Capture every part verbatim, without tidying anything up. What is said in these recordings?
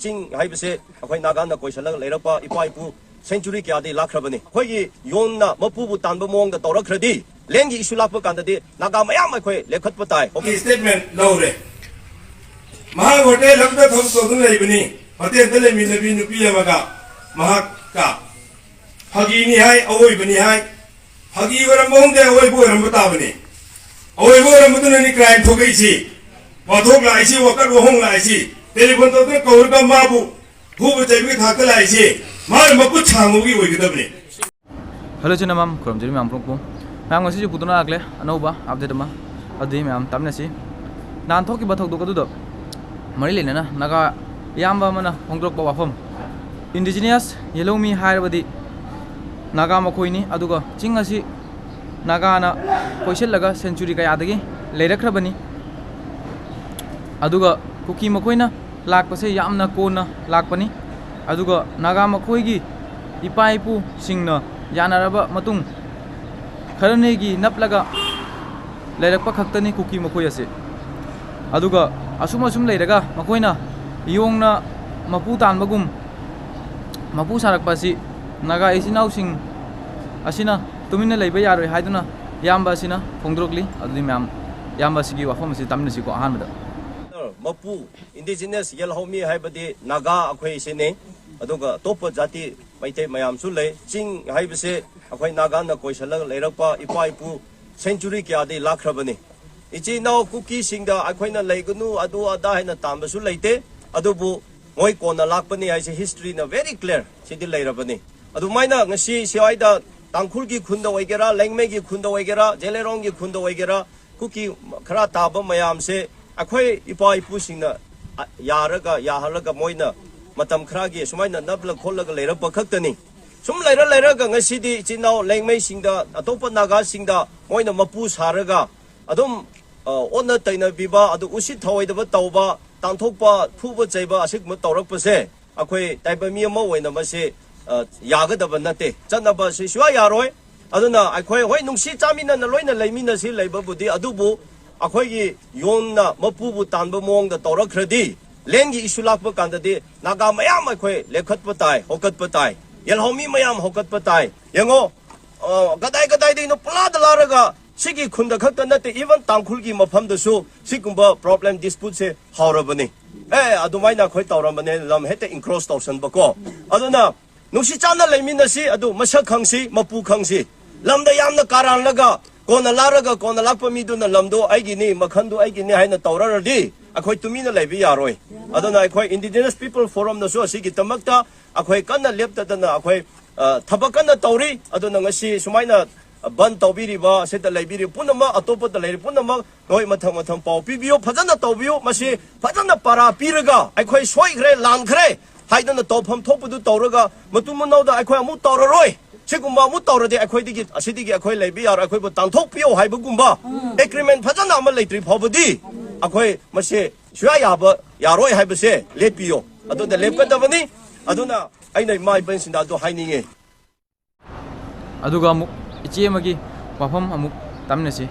ꯆꯤꯡ ꯍꯥꯏꯕꯁꯦ ꯑꯩꯈꯣꯏ ꯅꯥꯒꯥꯅ ꯀꯣꯏꯁꯜꯂꯒ ꯂꯩꯔꯛꯄ ꯏꯄꯥ ꯏꯄꯨ century ꯀꯌꯥꯗꯤ ꯂꯥꯛꯈ꯭ꯔꯕꯅꯤ꯫ ꯑꯩꯈꯣꯏꯒꯤ ꯌꯣꯟꯅ ꯃꯄꯨꯕꯨ ꯇꯥꯟꯕ ꯃꯑꯣꯡꯗ ꯇꯧꯔꯛꯈ꯭ꯔꯗꯤ, landꯒꯤ issue ꯂꯥꯛꯄ ꯀꯥꯟꯗꯗꯤ ꯅꯥꯒꯥ ꯃꯌꯥꯝ ꯑꯩꯈꯣꯏ ꯂꯦꯞꯈꯠꯄ ꯇꯥꯏ꯫ ꯒꯤ statement ꯂꯧꯔꯦ꯫ ꯃꯍꯥꯛ ꯍꯣꯇꯦꯜ ꯑꯃꯗ ꯊꯕꯛ ꯇꯧꯗꯨꯅ ꯂꯩꯕꯅꯤ꯫ ꯍꯣꯇꯦꯜꯗ ꯂꯩꯃꯤꯟꯅꯕꯤ ꯅꯨꯄꯤ ꯑꯃꯒ ꯃꯍꯥꯛꯀ ꯐꯥꯒꯤꯅꯤ ꯍꯥꯏ, ꯑꯋꯣꯏꯕꯅꯤ ꯍꯥꯏ꯫ ꯐꯥꯒꯤ ꯑꯣꯏꯔꯝꯕ ꯈꯪꯗꯦ, ꯑꯋꯣꯏꯕ ꯑꯣꯏꯔꯝꯕ ꯇꯥꯕꯅꯤ꯫ ꯑꯋꯣꯏꯕ ꯑꯣꯏꯔꯝꯕꯗꯨꯅꯅꯤ crime ꯊꯣꯛꯂꯛꯏꯁꯤ, ꯋꯥꯊꯣꯛ ꯂꯥꯛꯏꯁꯤ, ꯋꯥꯀꯠ ꯋꯥꯍꯣꯡ ꯂꯥꯛꯏꯁꯤ꯫ Telephone ꯇꯧꯗꯨꯅ ꯀꯧꯔꯒ ꯃꯥꯕꯨ ꯐꯨꯕ ꯆꯩꯕꯒꯤ ꯊꯥꯛꯇ ꯂꯥꯛꯏꯁꯤ ꯃꯥꯅ ꯃꯈꯨꯠ ꯁꯥꯡꯕꯒꯤ ꯑꯣꯏꯒꯗꯕꯅꯤ꯫ ꯍꯜꯂꯣ ꯏꯆꯤꯟ ꯏꯅꯥꯎ ꯃꯌꯥꯝ ꯈꯨꯔꯨꯝꯖꯔꯤ ꯃꯌꯥꯝ ꯄꯨꯝꯅꯃꯛꯄꯨ꯫ ꯃꯌꯥꯝ ꯉꯁꯤꯁꯨ ꯄꯨꯗꯨꯅ ꯂꯥꯛꯂꯦ ꯑꯅꯧꯕ update ꯑꯃ꯫ ꯑꯗꯨꯗꯤ ꯃꯌꯥꯝ ꯇꯥꯃꯤꯟꯅꯁꯤ꯫ ꯅꯍꯥꯟ ꯊꯣꯛꯈꯤꯕ ꯊꯧꯗꯣꯛ ꯑꯗꯨꯗ ꯃꯔꯤ ꯂꯩꯅꯅ ꯅꯥꯒꯥ ꯏꯌꯥꯝꯕ ꯑꯃꯅ ꯐꯣꯡꯗꯣꯔꯛꯄ ꯋꯥꯐꯝ, indigenous ꯌꯦꯜꯍꯧꯃꯤ ꯍꯥꯏꯔꯕꯗꯤ ꯅꯥꯒꯥ ꯃꯈꯣꯏꯅꯤ꯫ ꯑꯗꯨꯒ ꯆꯤꯡ ꯑꯁꯤ ꯅꯥꯒꯥꯅ ꯀꯣꯏꯁꯤꯜꯂꯒ century ꯀꯌꯥꯗꯒꯤ ꯂꯩꯔꯛꯈ꯭ꯔꯕꯅꯤ꯫ ꯑꯗꯨꯒ ꯀꯨꯀꯤ ꯃꯈꯣꯏꯅ ꯂꯥꯛꯄꯁꯦ ꯌꯥꯝꯅ ꯀꯣꯟꯅ ꯂꯥꯛꯄꯅꯤ꯫ ꯑꯗꯨꯒ ꯅꯥꯒꯥ ꯃꯈꯣꯏꯒꯤ ꯏꯄꯥ ꯏꯄꯨꯁꯤꯡꯅ ꯌꯥꯅꯔꯕ ꯃꯇꯨꯡ ꯈꯔꯅꯤꯒꯤ ꯅꯞꯂꯒ ꯂꯩꯔꯛꯄ ꯈꯛꯇꯅꯤ ꯀꯨꯀꯤ ꯃꯈꯣꯏ ꯑꯁꯤ꯫ ꯑꯗꯨꯒ ꯑꯁꯨꯝ ꯑꯁꯨꯝ ꯂꯩꯔꯒ ꯃꯈꯣꯏꯅ ꯌꯣꯡꯅ ꯃꯄꯨ ꯇꯥꯟꯕꯒꯨꯝ ꯃꯄꯨ ꯁꯥꯔꯛꯄ ꯑꯁꯤ ꯅꯥꯒꯥ ꯏꯆꯤꯟ ꯏꯅꯥꯎꯁꯤꯡ ꯑꯁꯤꯅ ꯇꯨꯃꯤꯟꯅ ꯂꯩꯕ ꯌꯥꯔꯣꯏ ꯍꯥꯏꯗꯨꯅ ꯏꯌꯥꯝꯕ ꯑꯁꯤꯅ ꯐꯣꯡꯗꯣꯔꯛꯂꯤ꯫ ꯑꯗꯨꯗꯤ ꯃꯌꯥꯝ ꯏꯌꯥꯝꯕ ꯑꯁꯤꯒꯤ ꯋꯥꯐꯝ ꯑꯁꯤ ꯇꯥꯃꯤꯟꯅꯁꯤꯀꯣ꯫ ꯑꯍꯥꯟꯕꯗ ꯃꯄꯨ indigenous ꯌꯦꯜꯍꯧꯃꯤ ꯍꯥꯏꯕꯗꯤ ꯅꯥꯒꯥ ꯑꯩꯈꯣꯏ ꯁꯤꯅꯤ꯫ ꯑꯗꯨꯒ ꯑꯇꯣꯞꯄ ꯖꯥꯇꯤ ꯃꯩꯇꯩ ꯃꯌꯥꯝꯁꯨ ꯂꯩ꯫ ꯆꯤꯡ ꯍꯥꯏꯕꯁꯦ ꯑꯩꯈꯣꯏ ꯅꯥꯒꯥꯅ ꯀꯣꯏꯁꯜꯂꯒ ꯂꯩꯔꯛꯄ ꯏꯄꯥ ꯏꯄꯨ century ꯀꯌꯥꯗꯤ ꯂꯥꯛꯈ꯭ꯔꯕꯅꯤ꯫ ꯏꯆꯤꯟ ꯏꯅꯥꯎ ꯀꯨꯀꯤꯁꯤꯡꯗ ꯑꯩꯈꯣꯏꯅ ꯂꯩꯒꯅꯨ ꯑꯗꯨ ꯑꯗꯥ ꯍꯥꯏꯅ ꯇꯥꯟꯕꯁꯨ ꯂꯩꯇꯦ꯫ ꯑꯗꯨꯕꯨ ꯃꯣꯏ ꯀꯣꯟꯅ ꯂꯥꯛꯄꯅꯤ ꯍꯥꯏꯁꯦ historyꯅ very clear ꯁꯤꯗꯤ ꯂꯩꯔꯕꯅꯤ꯫ ꯑꯗꯨꯃꯥꯏꯅ ꯉꯁꯤ ꯁꯤꯋꯥꯏꯗ ꯇꯥꯡꯈꯨꯜꯒꯤ ꯈꯨꯟꯗ ꯑꯣꯏꯒꯦꯔꯥ, ꯂꯦꯡꯃꯩꯒꯤ ꯈꯨꯟꯗ ꯑꯣꯏꯒꯦꯔꯥ, ꯖꯦꯂꯦꯔꯣꯡꯒꯤ ꯈꯨꯟꯗ ꯑꯣꯏꯒꯦꯔꯥ, ꯀꯨꯀꯤ ꯈꯔ ꯇꯥꯕ ꯃꯌꯥꯝꯁꯦ ꯑꯩꯈꯣꯏ ꯏꯄꯥ ꯏꯄꯨꯁꯤꯡꯅ ꯌꯥꯔꯒ ꯌꯥꯍꯜꯂꯒ ꯃꯣꯏꯅ ꯃꯇꯝ ꯈꯔꯒꯤ ꯁꯨꯃꯥꯏꯅ ꯅꯞꯂ ꯈꯣꯠꯂꯒ ꯂꯩꯔꯛꯄ ꯈꯛꯇꯅꯤ꯫ ꯁꯨꯝ ꯂꯩꯔ ꯂꯩꯔꯒ ꯉꯁꯤꯗꯤ ꯏꯆꯤꯟ ꯏꯅꯥꯎ ꯂꯦꯡꯃꯩꯁꯤꯡꯗ, ꯑꯇꯣꯞꯄ ꯅꯥꯒꯥꯁꯤꯡꯗ ꯃꯣꯏꯅ ꯃꯄꯨ ꯁꯥꯔꯒ ꯑꯗꯨꯝ ꯑꯣꯟꯅ ꯇꯩꯅꯕꯤꯕ, ꯑꯗꯨ ꯎꯁꯤꯠ ꯊꯑꯣꯏꯗꯕ ꯇꯧꯕ, ꯇꯥꯟꯊꯣꯛꯄ, ꯐꯨꯕ ꯆꯩꯕ ꯑꯁꯤꯒꯨꯝꯕ ꯇꯧꯔꯛꯄꯁꯦ ꯑꯩꯈꯣꯏ ꯇꯥꯏꯕꯪ ꯃꯤ ꯑꯃ ꯑꯣꯏꯅ ꯃꯁꯤ ꯌꯥꯒꯗꯕ ꯅꯠꯇꯦ, ꯆꯠꯅꯕ ꯑꯁꯤ ꯁꯨꯌꯥ ꯌꯥꯔꯣꯏ꯫ ꯑꯗꯨꯅ ꯑꯩꯈꯣꯏ ꯍꯣꯏ ꯅꯨꯡꯁꯤ ꯆꯥꯃꯤꯟꯅꯅ ꯂꯣꯏꯅ ꯂꯩꯃꯤꯟꯅꯁꯤ ꯂꯩꯕꯕꯨꯗꯤ, ꯑꯗꯨꯕꯨ ꯑꯩꯈꯣꯏꯒꯤ ꯌꯣꯟꯅ ꯃꯄꯨꯕꯨ ꯇꯥꯟꯕ ꯃꯑꯣꯡꯗ ꯇꯧꯔꯛꯈ꯭ꯔꯗꯤ ꯂꯦꯟꯒꯤ ꯏꯁꯨ ꯂꯥꯛꯄ ꯀꯥꯟꯗꯗꯤ ꯅꯥꯒꯥ ꯃꯌꯥꯝ ꯑꯩꯈꯣꯏ ꯂꯦꯞꯈꯠꯄ ꯇꯥꯏ, ꯍꯧꯒꯠꯄ ꯇꯥꯏ, ꯌꯦꯜꯍꯧꯃꯤ ꯃꯌꯥꯝ ꯍꯧꯒꯠꯄ ꯇꯥꯏ꯫ ꯌꯦꯡꯉꯣ, ꯑ, ꯀꯗꯥꯏ ꯀꯗꯥꯏꯗꯒꯤꯅꯣ ꯄꯨꯂꯥꯗ ꯂꯥꯔꯒ ꯁꯤꯒꯤ ꯈꯨꯟꯗ ꯈꯛꯇ ꯅꯠꯇꯦ, even ꯇꯥꯡꯈꯨꯜꯒꯤ ꯃꯐꯝꯗꯁꯨ ꯁꯤꯒꯨꯝꯕ problem dispute ꯁꯦ ꯍꯧꯔꯕꯅꯤ꯫ ꯑꯦ, ꯑꯗꯨꯃꯥꯏꯅ ꯑꯩꯈꯣꯏ ꯇꯧꯔꯝꯕꯅꯦ, ꯂꯝ ꯍꯦꯛꯇ encroach ꯇꯧꯁꯟꯕꯀꯣ꯫ ꯑꯗꯨꯅ ꯅꯨꯡꯁꯤ ꯆꯥꯟꯅ ꯂꯩꯃꯤꯟꯅꯁꯤ, ꯑꯗꯨ ꯃꯁꯛ ꯈꯪꯁꯤ, ꯃꯄꯨ ꯈꯪꯁꯤ꯫ ꯂꯝꯗ ꯌꯥꯝꯅ ꯀꯥꯔꯥꯟꯂꯒ ꯀꯣꯟꯅ ꯂꯥꯔꯒ ꯀꯣꯟꯅ ꯂꯥꯛꯄ ꯃꯤꯗꯨꯅ ꯂꯝꯗꯣ ꯑꯩꯒꯤꯅꯤ, ꯃꯈꯟꯗꯣ ꯑꯩꯒꯤꯅꯤ ꯍꯥꯏꯅ ꯇꯧꯔꯔꯗꯤ ꯑꯩꯈꯣꯏ ꯇꯨꯃꯤꯟꯅ ꯂꯩꯕ ꯌꯥꯔꯣꯏ꯫ ꯑꯗꯨꯅ ꯑꯩꯈꯣꯏ Indigenous People Forum ꯅꯁꯨ ꯑꯁꯤꯒꯤꯗꯃꯛꯇ ꯑꯩꯈꯣꯏ ꯀꯟꯅ ꯂꯦꯞꯇꯗꯅ ꯑꯩꯈꯣꯏ, ꯑ, ꯊꯕꯛ ꯀꯟꯅ ꯇꯧꯔꯤ꯫ ꯑꯗꯨꯅ ꯉꯁꯤ ꯁꯨꯃꯥꯏꯅ ꯕꯟ ꯇꯧꯕꯤꯔꯤꯕ, ꯑꯁꯤꯗ ꯂꯩꯕꯤꯔꯤꯕ ꯄꯨꯝꯅꯃꯛ, ꯑꯇꯣꯞꯄꯗ ꯂꯩꯔꯤ ꯄꯨꯝꯅꯃꯛ, ꯅꯣꯏ ꯃꯊꯪ ꯃꯊꯪ ꯄꯥꯎ ꯄꯤꯕꯤꯌꯨ, ꯐꯖꯅ ꯇꯧꯕꯤꯌꯨ꯫ ꯃꯁꯤ ꯐꯖꯅ ꯄꯥꯔꯥ ꯄꯤꯔꯒ ꯑꯩꯈꯣꯏ ꯁꯣꯏꯈ꯭ꯔꯦ, ꯂꯥꯟꯈ꯭ꯔꯦ ꯍꯥꯏꯗꯅ ꯇꯧꯐꯝ ꯊꯣꯛꯄꯗꯨ ꯇꯧꯔꯒ ꯃꯇꯨꯡ ꯃꯅꯥꯎꯗ ꯑꯩꯈꯣꯏ ꯑꯃꯨꯛ ꯇꯧꯔꯔꯣꯏ꯫ ꯁꯤꯒꯨꯝꯕ ꯑꯃꯨꯛ ꯇꯧꯔꯗꯤ ꯑꯩꯈꯣꯏꯗꯒꯤ, ꯑꯁꯤꯗꯒꯤ ꯑꯩꯈꯣꯏ ꯂꯩꯕ ꯌꯥꯔꯣꯏ, ꯑꯩꯈꯣꯏꯕꯨ ꯇꯥꯟꯊꯣꯛꯄꯤꯌꯨ ꯍꯥꯏꯕꯒꯨꯝꯕ agreement ꯐꯖꯅ ꯑꯃ ꯂꯩꯇ꯭ꯔꯤ ꯐꯥꯎꯕꯗꯤ ꯑꯩꯈꯣꯏ ꯃꯁꯤ ꯁꯨꯌꯥ ꯌꯥꯕ, ꯌꯥꯔꯣꯏ ꯍꯥꯏꯕꯁꯦ ꯂꯦꯞꯄꯤꯌꯨ꯫ ꯑꯗꯨꯗ ꯂꯦꯞꯀꯗꯕꯅꯤ꯫ ꯑꯗꯨꯅ ꯑꯩꯅ ꯏꯃꯥ ꯏꯕꯦꯟꯁꯤꯡꯗ ꯑꯗꯨ ꯍꯥꯏꯅꯤꯡꯉꯤ꯫ ꯑꯗꯨꯒ ꯑꯃꯨꯛ ꯏꯆꯦ ꯑꯃꯒꯤ ꯋꯥꯐꯝ ꯑꯃꯨꯛ ꯇꯥꯃꯤꯟꯅꯁꯤ꯫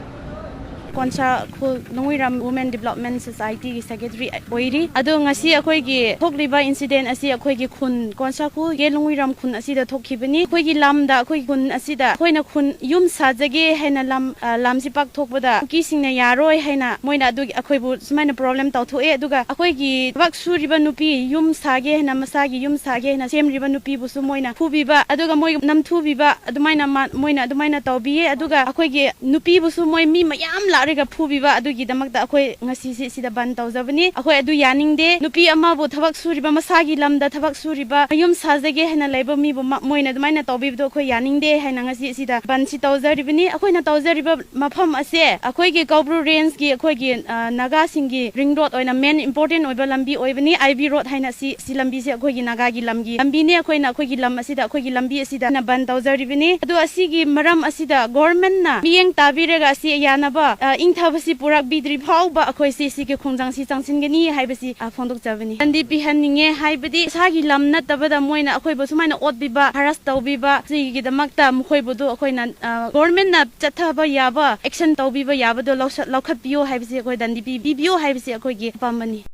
ꯀꯣꯟꯁꯥ ꯈꯨꯜ ꯂꯨꯡꯋꯤꯔꯥꯝ Women Development Society ꯒꯤ secretary ꯑꯣꯏꯔꯤ꯫ ꯑꯗꯣ ꯉꯁꯤ ꯑꯩꯈꯣꯏꯒꯤ ꯊꯣꯛꯂꯤꯕ incident ꯑꯁꯤ ꯑꯩꯈꯣꯏꯒꯤ ꯈꯨꯟ ꯀꯣꯟꯁꯥ ꯈꯨꯜꯒꯤ ꯂꯨꯡꯋꯤꯔꯥꯝ ꯈꯨꯟ ꯑꯁꯤꯗ ꯊꯣꯛꯈꯤꯕꯅꯤ꯫ ꯑꯩꯈꯣꯏꯒꯤ ꯂꯝꯗ, ꯑꯩꯈꯣꯏꯒꯤ ꯈꯨꯟ ꯑꯁꯤꯗ ꯑꯩꯈꯣꯏꯅ ꯈꯨꯟ ꯌꯨꯝ ꯁꯥꯖꯒꯦ ꯍꯥꯏꯅ ꯂꯝ, ꯑ, ꯂꯝꯁꯤ ꯄꯥꯛꯊꯣꯛꯄꯗ ꯀꯨꯀꯤꯁꯤꯡꯅ ꯌꯥꯔꯣꯏ ꯍꯥꯏꯅ ꯃꯣꯏꯅ ꯑꯗꯨꯒꯤ ꯑꯩꯈꯣꯏꯕꯨ ꯁꯨꯃꯥꯏꯅ problem ꯇꯧꯊꯣꯛꯑꯦ꯫ ꯑꯗꯨꯒ ꯑꯩꯈꯣꯏꯒꯤ ꯊꯕꯛ ꯁꯨꯔꯤꯕ ꯅꯨꯄꯤ, ꯌꯨꯝ ꯁꯥꯒꯦ ꯍꯥꯏꯅ, ꯃꯁꯥꯒꯤ ꯌꯨꯝ ꯁꯥꯒꯦ ꯍꯥꯏꯅ ꯁꯦꯝꯔꯤꯕ ꯅꯨꯄꯤꯕꯨꯁꯨ ꯃꯣꯏꯅ ꯐꯨꯕꯤꯕ, ꯑꯗꯨꯒ ꯃꯣꯏ ꯅꯝꯊꯨꯕꯤꯕ, ꯑꯗꯨꯃꯥꯏꯅ ꯃꯥ-, ꯃꯣꯏꯅ ꯑꯗꯨꯃꯥꯏꯅ ꯇꯧꯕꯤꯌꯦ꯫ ꯑꯗꯨꯒ ꯑꯩꯈꯣꯏꯒꯤ ꯅꯨꯄꯤꯕꯨꯁꯨ ꯃꯣꯏ ꯃꯤ ꯃꯌꯥꯝ ꯂꯥꯛꯔꯒ ꯐꯨꯕꯤꯕ, ꯑꯗꯨꯒꯤꯗꯃꯛꯇ ꯑꯩꯈꯣꯏ ꯉꯁꯤꯁꯤ ꯁꯤꯗ ꯕꯟ ꯇꯧꯖꯕꯅꯤ꯫ ꯑꯩꯈꯣꯏ ꯑꯗꯨ ꯌꯥꯅꯤꯡꯗꯦ꯫ ꯅꯨꯄꯤ ꯑꯃꯕꯨ ꯊꯕꯛ ꯁꯨꯔꯤꯕ, ꯃꯁꯥꯒꯤ ꯂꯝꯗ ꯊꯕꯛ ꯁꯨꯔꯤꯕ, ꯃꯌꯨꯝ ꯁꯥꯖꯒꯦ ꯍꯥꯏꯅ ꯂꯩꯕ ꯃꯤꯕꯨ ꯃ-, ꯃꯣꯏꯅ ꯑꯗꯨꯃꯥꯏꯅ ꯇꯧꯕꯤꯕꯗꯣ ꯑꯩꯈꯣꯏ ꯌꯥꯅꯤꯡꯗꯦ ꯍꯥꯏꯅ ꯉꯁꯤ ꯁꯤꯗ ꯕꯟꯁꯤ ꯇꯧꯖꯔꯤꯕꯅꯤ꯫ ꯑꯩꯈꯣꯏꯅ ꯇꯧꯖꯔꯤꯕ ꯃꯐꯝ ꯑꯁꯦ ꯑꯩꯈꯣꯏꯒꯤ ꯀꯧꯕ꯭ꯔꯨ range ꯀꯤ ꯑꯩꯈꯣꯏꯒꯤ, ꯑ, ꯅꯥꯒꯥꯁꯤꯡꯒꯤ ring road ꯑꯣꯏꯅ main important ꯑꯣꯏꯕ ꯂꯝꯕꯤ ꯑꯣꯏꯕꯅꯤ, I B road ꯍꯥꯏꯅ꯫ ꯁꯤ, ꯁꯤ ꯂꯝꯕꯤꯁꯦ ꯑꯩꯈꯣꯏꯒꯤ ꯅꯥꯒꯥꯒꯤ ꯂꯝꯒꯤ ꯂꯝꯕꯤꯅꯦ꯫ ꯑꯩꯈꯣꯏꯅ ꯑꯩꯈꯣꯏꯒꯤ ꯂꯝ ꯑꯁꯤꯗ, ꯑꯩꯈꯣꯏꯒꯤ ꯂꯝꯕꯤ ꯑꯁꯤꯗ ꯑꯩꯅ ꯕꯟ ꯇꯧꯖꯔꯤꯕꯅꯤ꯫ ꯑꯗꯣ ꯑꯁꯤꯒꯤ ꯃꯔꯝ ꯑꯁꯤꯗ government ꯅ ꯃꯤꯠꯌꯦꯡ ꯇꯥꯕꯤꯔꯒ ꯑꯁꯤ ꯌꯥꯅꯕ, ꯑ, ꯏꯪꯊꯕꯁꯤ ꯄꯨꯔꯛꯄꯤꯗ꯭ꯔꯤ ꯐꯥꯎꯕ ꯑꯩꯈꯣꯏꯁꯤ ꯁꯤꯒꯤ ꯈꯣꯡꯖꯪꯁꯤ ꯆꯪꯁꯤꯟꯒꯅꯤ ꯍꯥꯏꯕꯁꯤ, ꯑ, ꯐꯣꯡꯗꯣꯛꯆꯕꯅꯤ꯫ ꯕꯟꯗꯤ ꯄꯤꯍꯟꯅꯤꯡꯉꯦ ꯍꯥꯏꯕꯗꯤ ꯏꯁꯥꯒꯤ ꯂꯝ ꯅꯠꯇꯕꯗ ꯃꯣꯏꯅ ꯑꯩꯈꯣꯏꯕꯨ ꯁꯨꯃꯥꯏꯅ ꯑꯣꯠꯄꯤꯕ, harass ꯇꯧꯕꯤꯕ, ꯁꯤꯒꯤꯗꯃꯛꯇ ꯃꯈꯣꯏꯕꯨꯗꯨ ꯑꯩꯈꯣꯏꯅ, ꯑ, government ꯅ ꯆꯠꯊꯕ ꯌꯥꯕ action ꯇꯧꯕꯤꯕ ꯌꯥꯕꯗꯣ ꯂꯧꯁ-, ꯂꯧꯈꯠꯄꯤꯌꯣ ꯍꯥꯏꯕꯁꯤ ꯑꯩꯈꯣꯏ ꯗꯟꯗꯤ ꯄꯤ-, ꯄꯤꯕꯤꯌꯣ ꯍꯥꯏꯕꯁꯤ ꯑꯩꯈꯣꯏꯒꯤ ꯑꯄꯥꯝꯕꯅꯤ꯫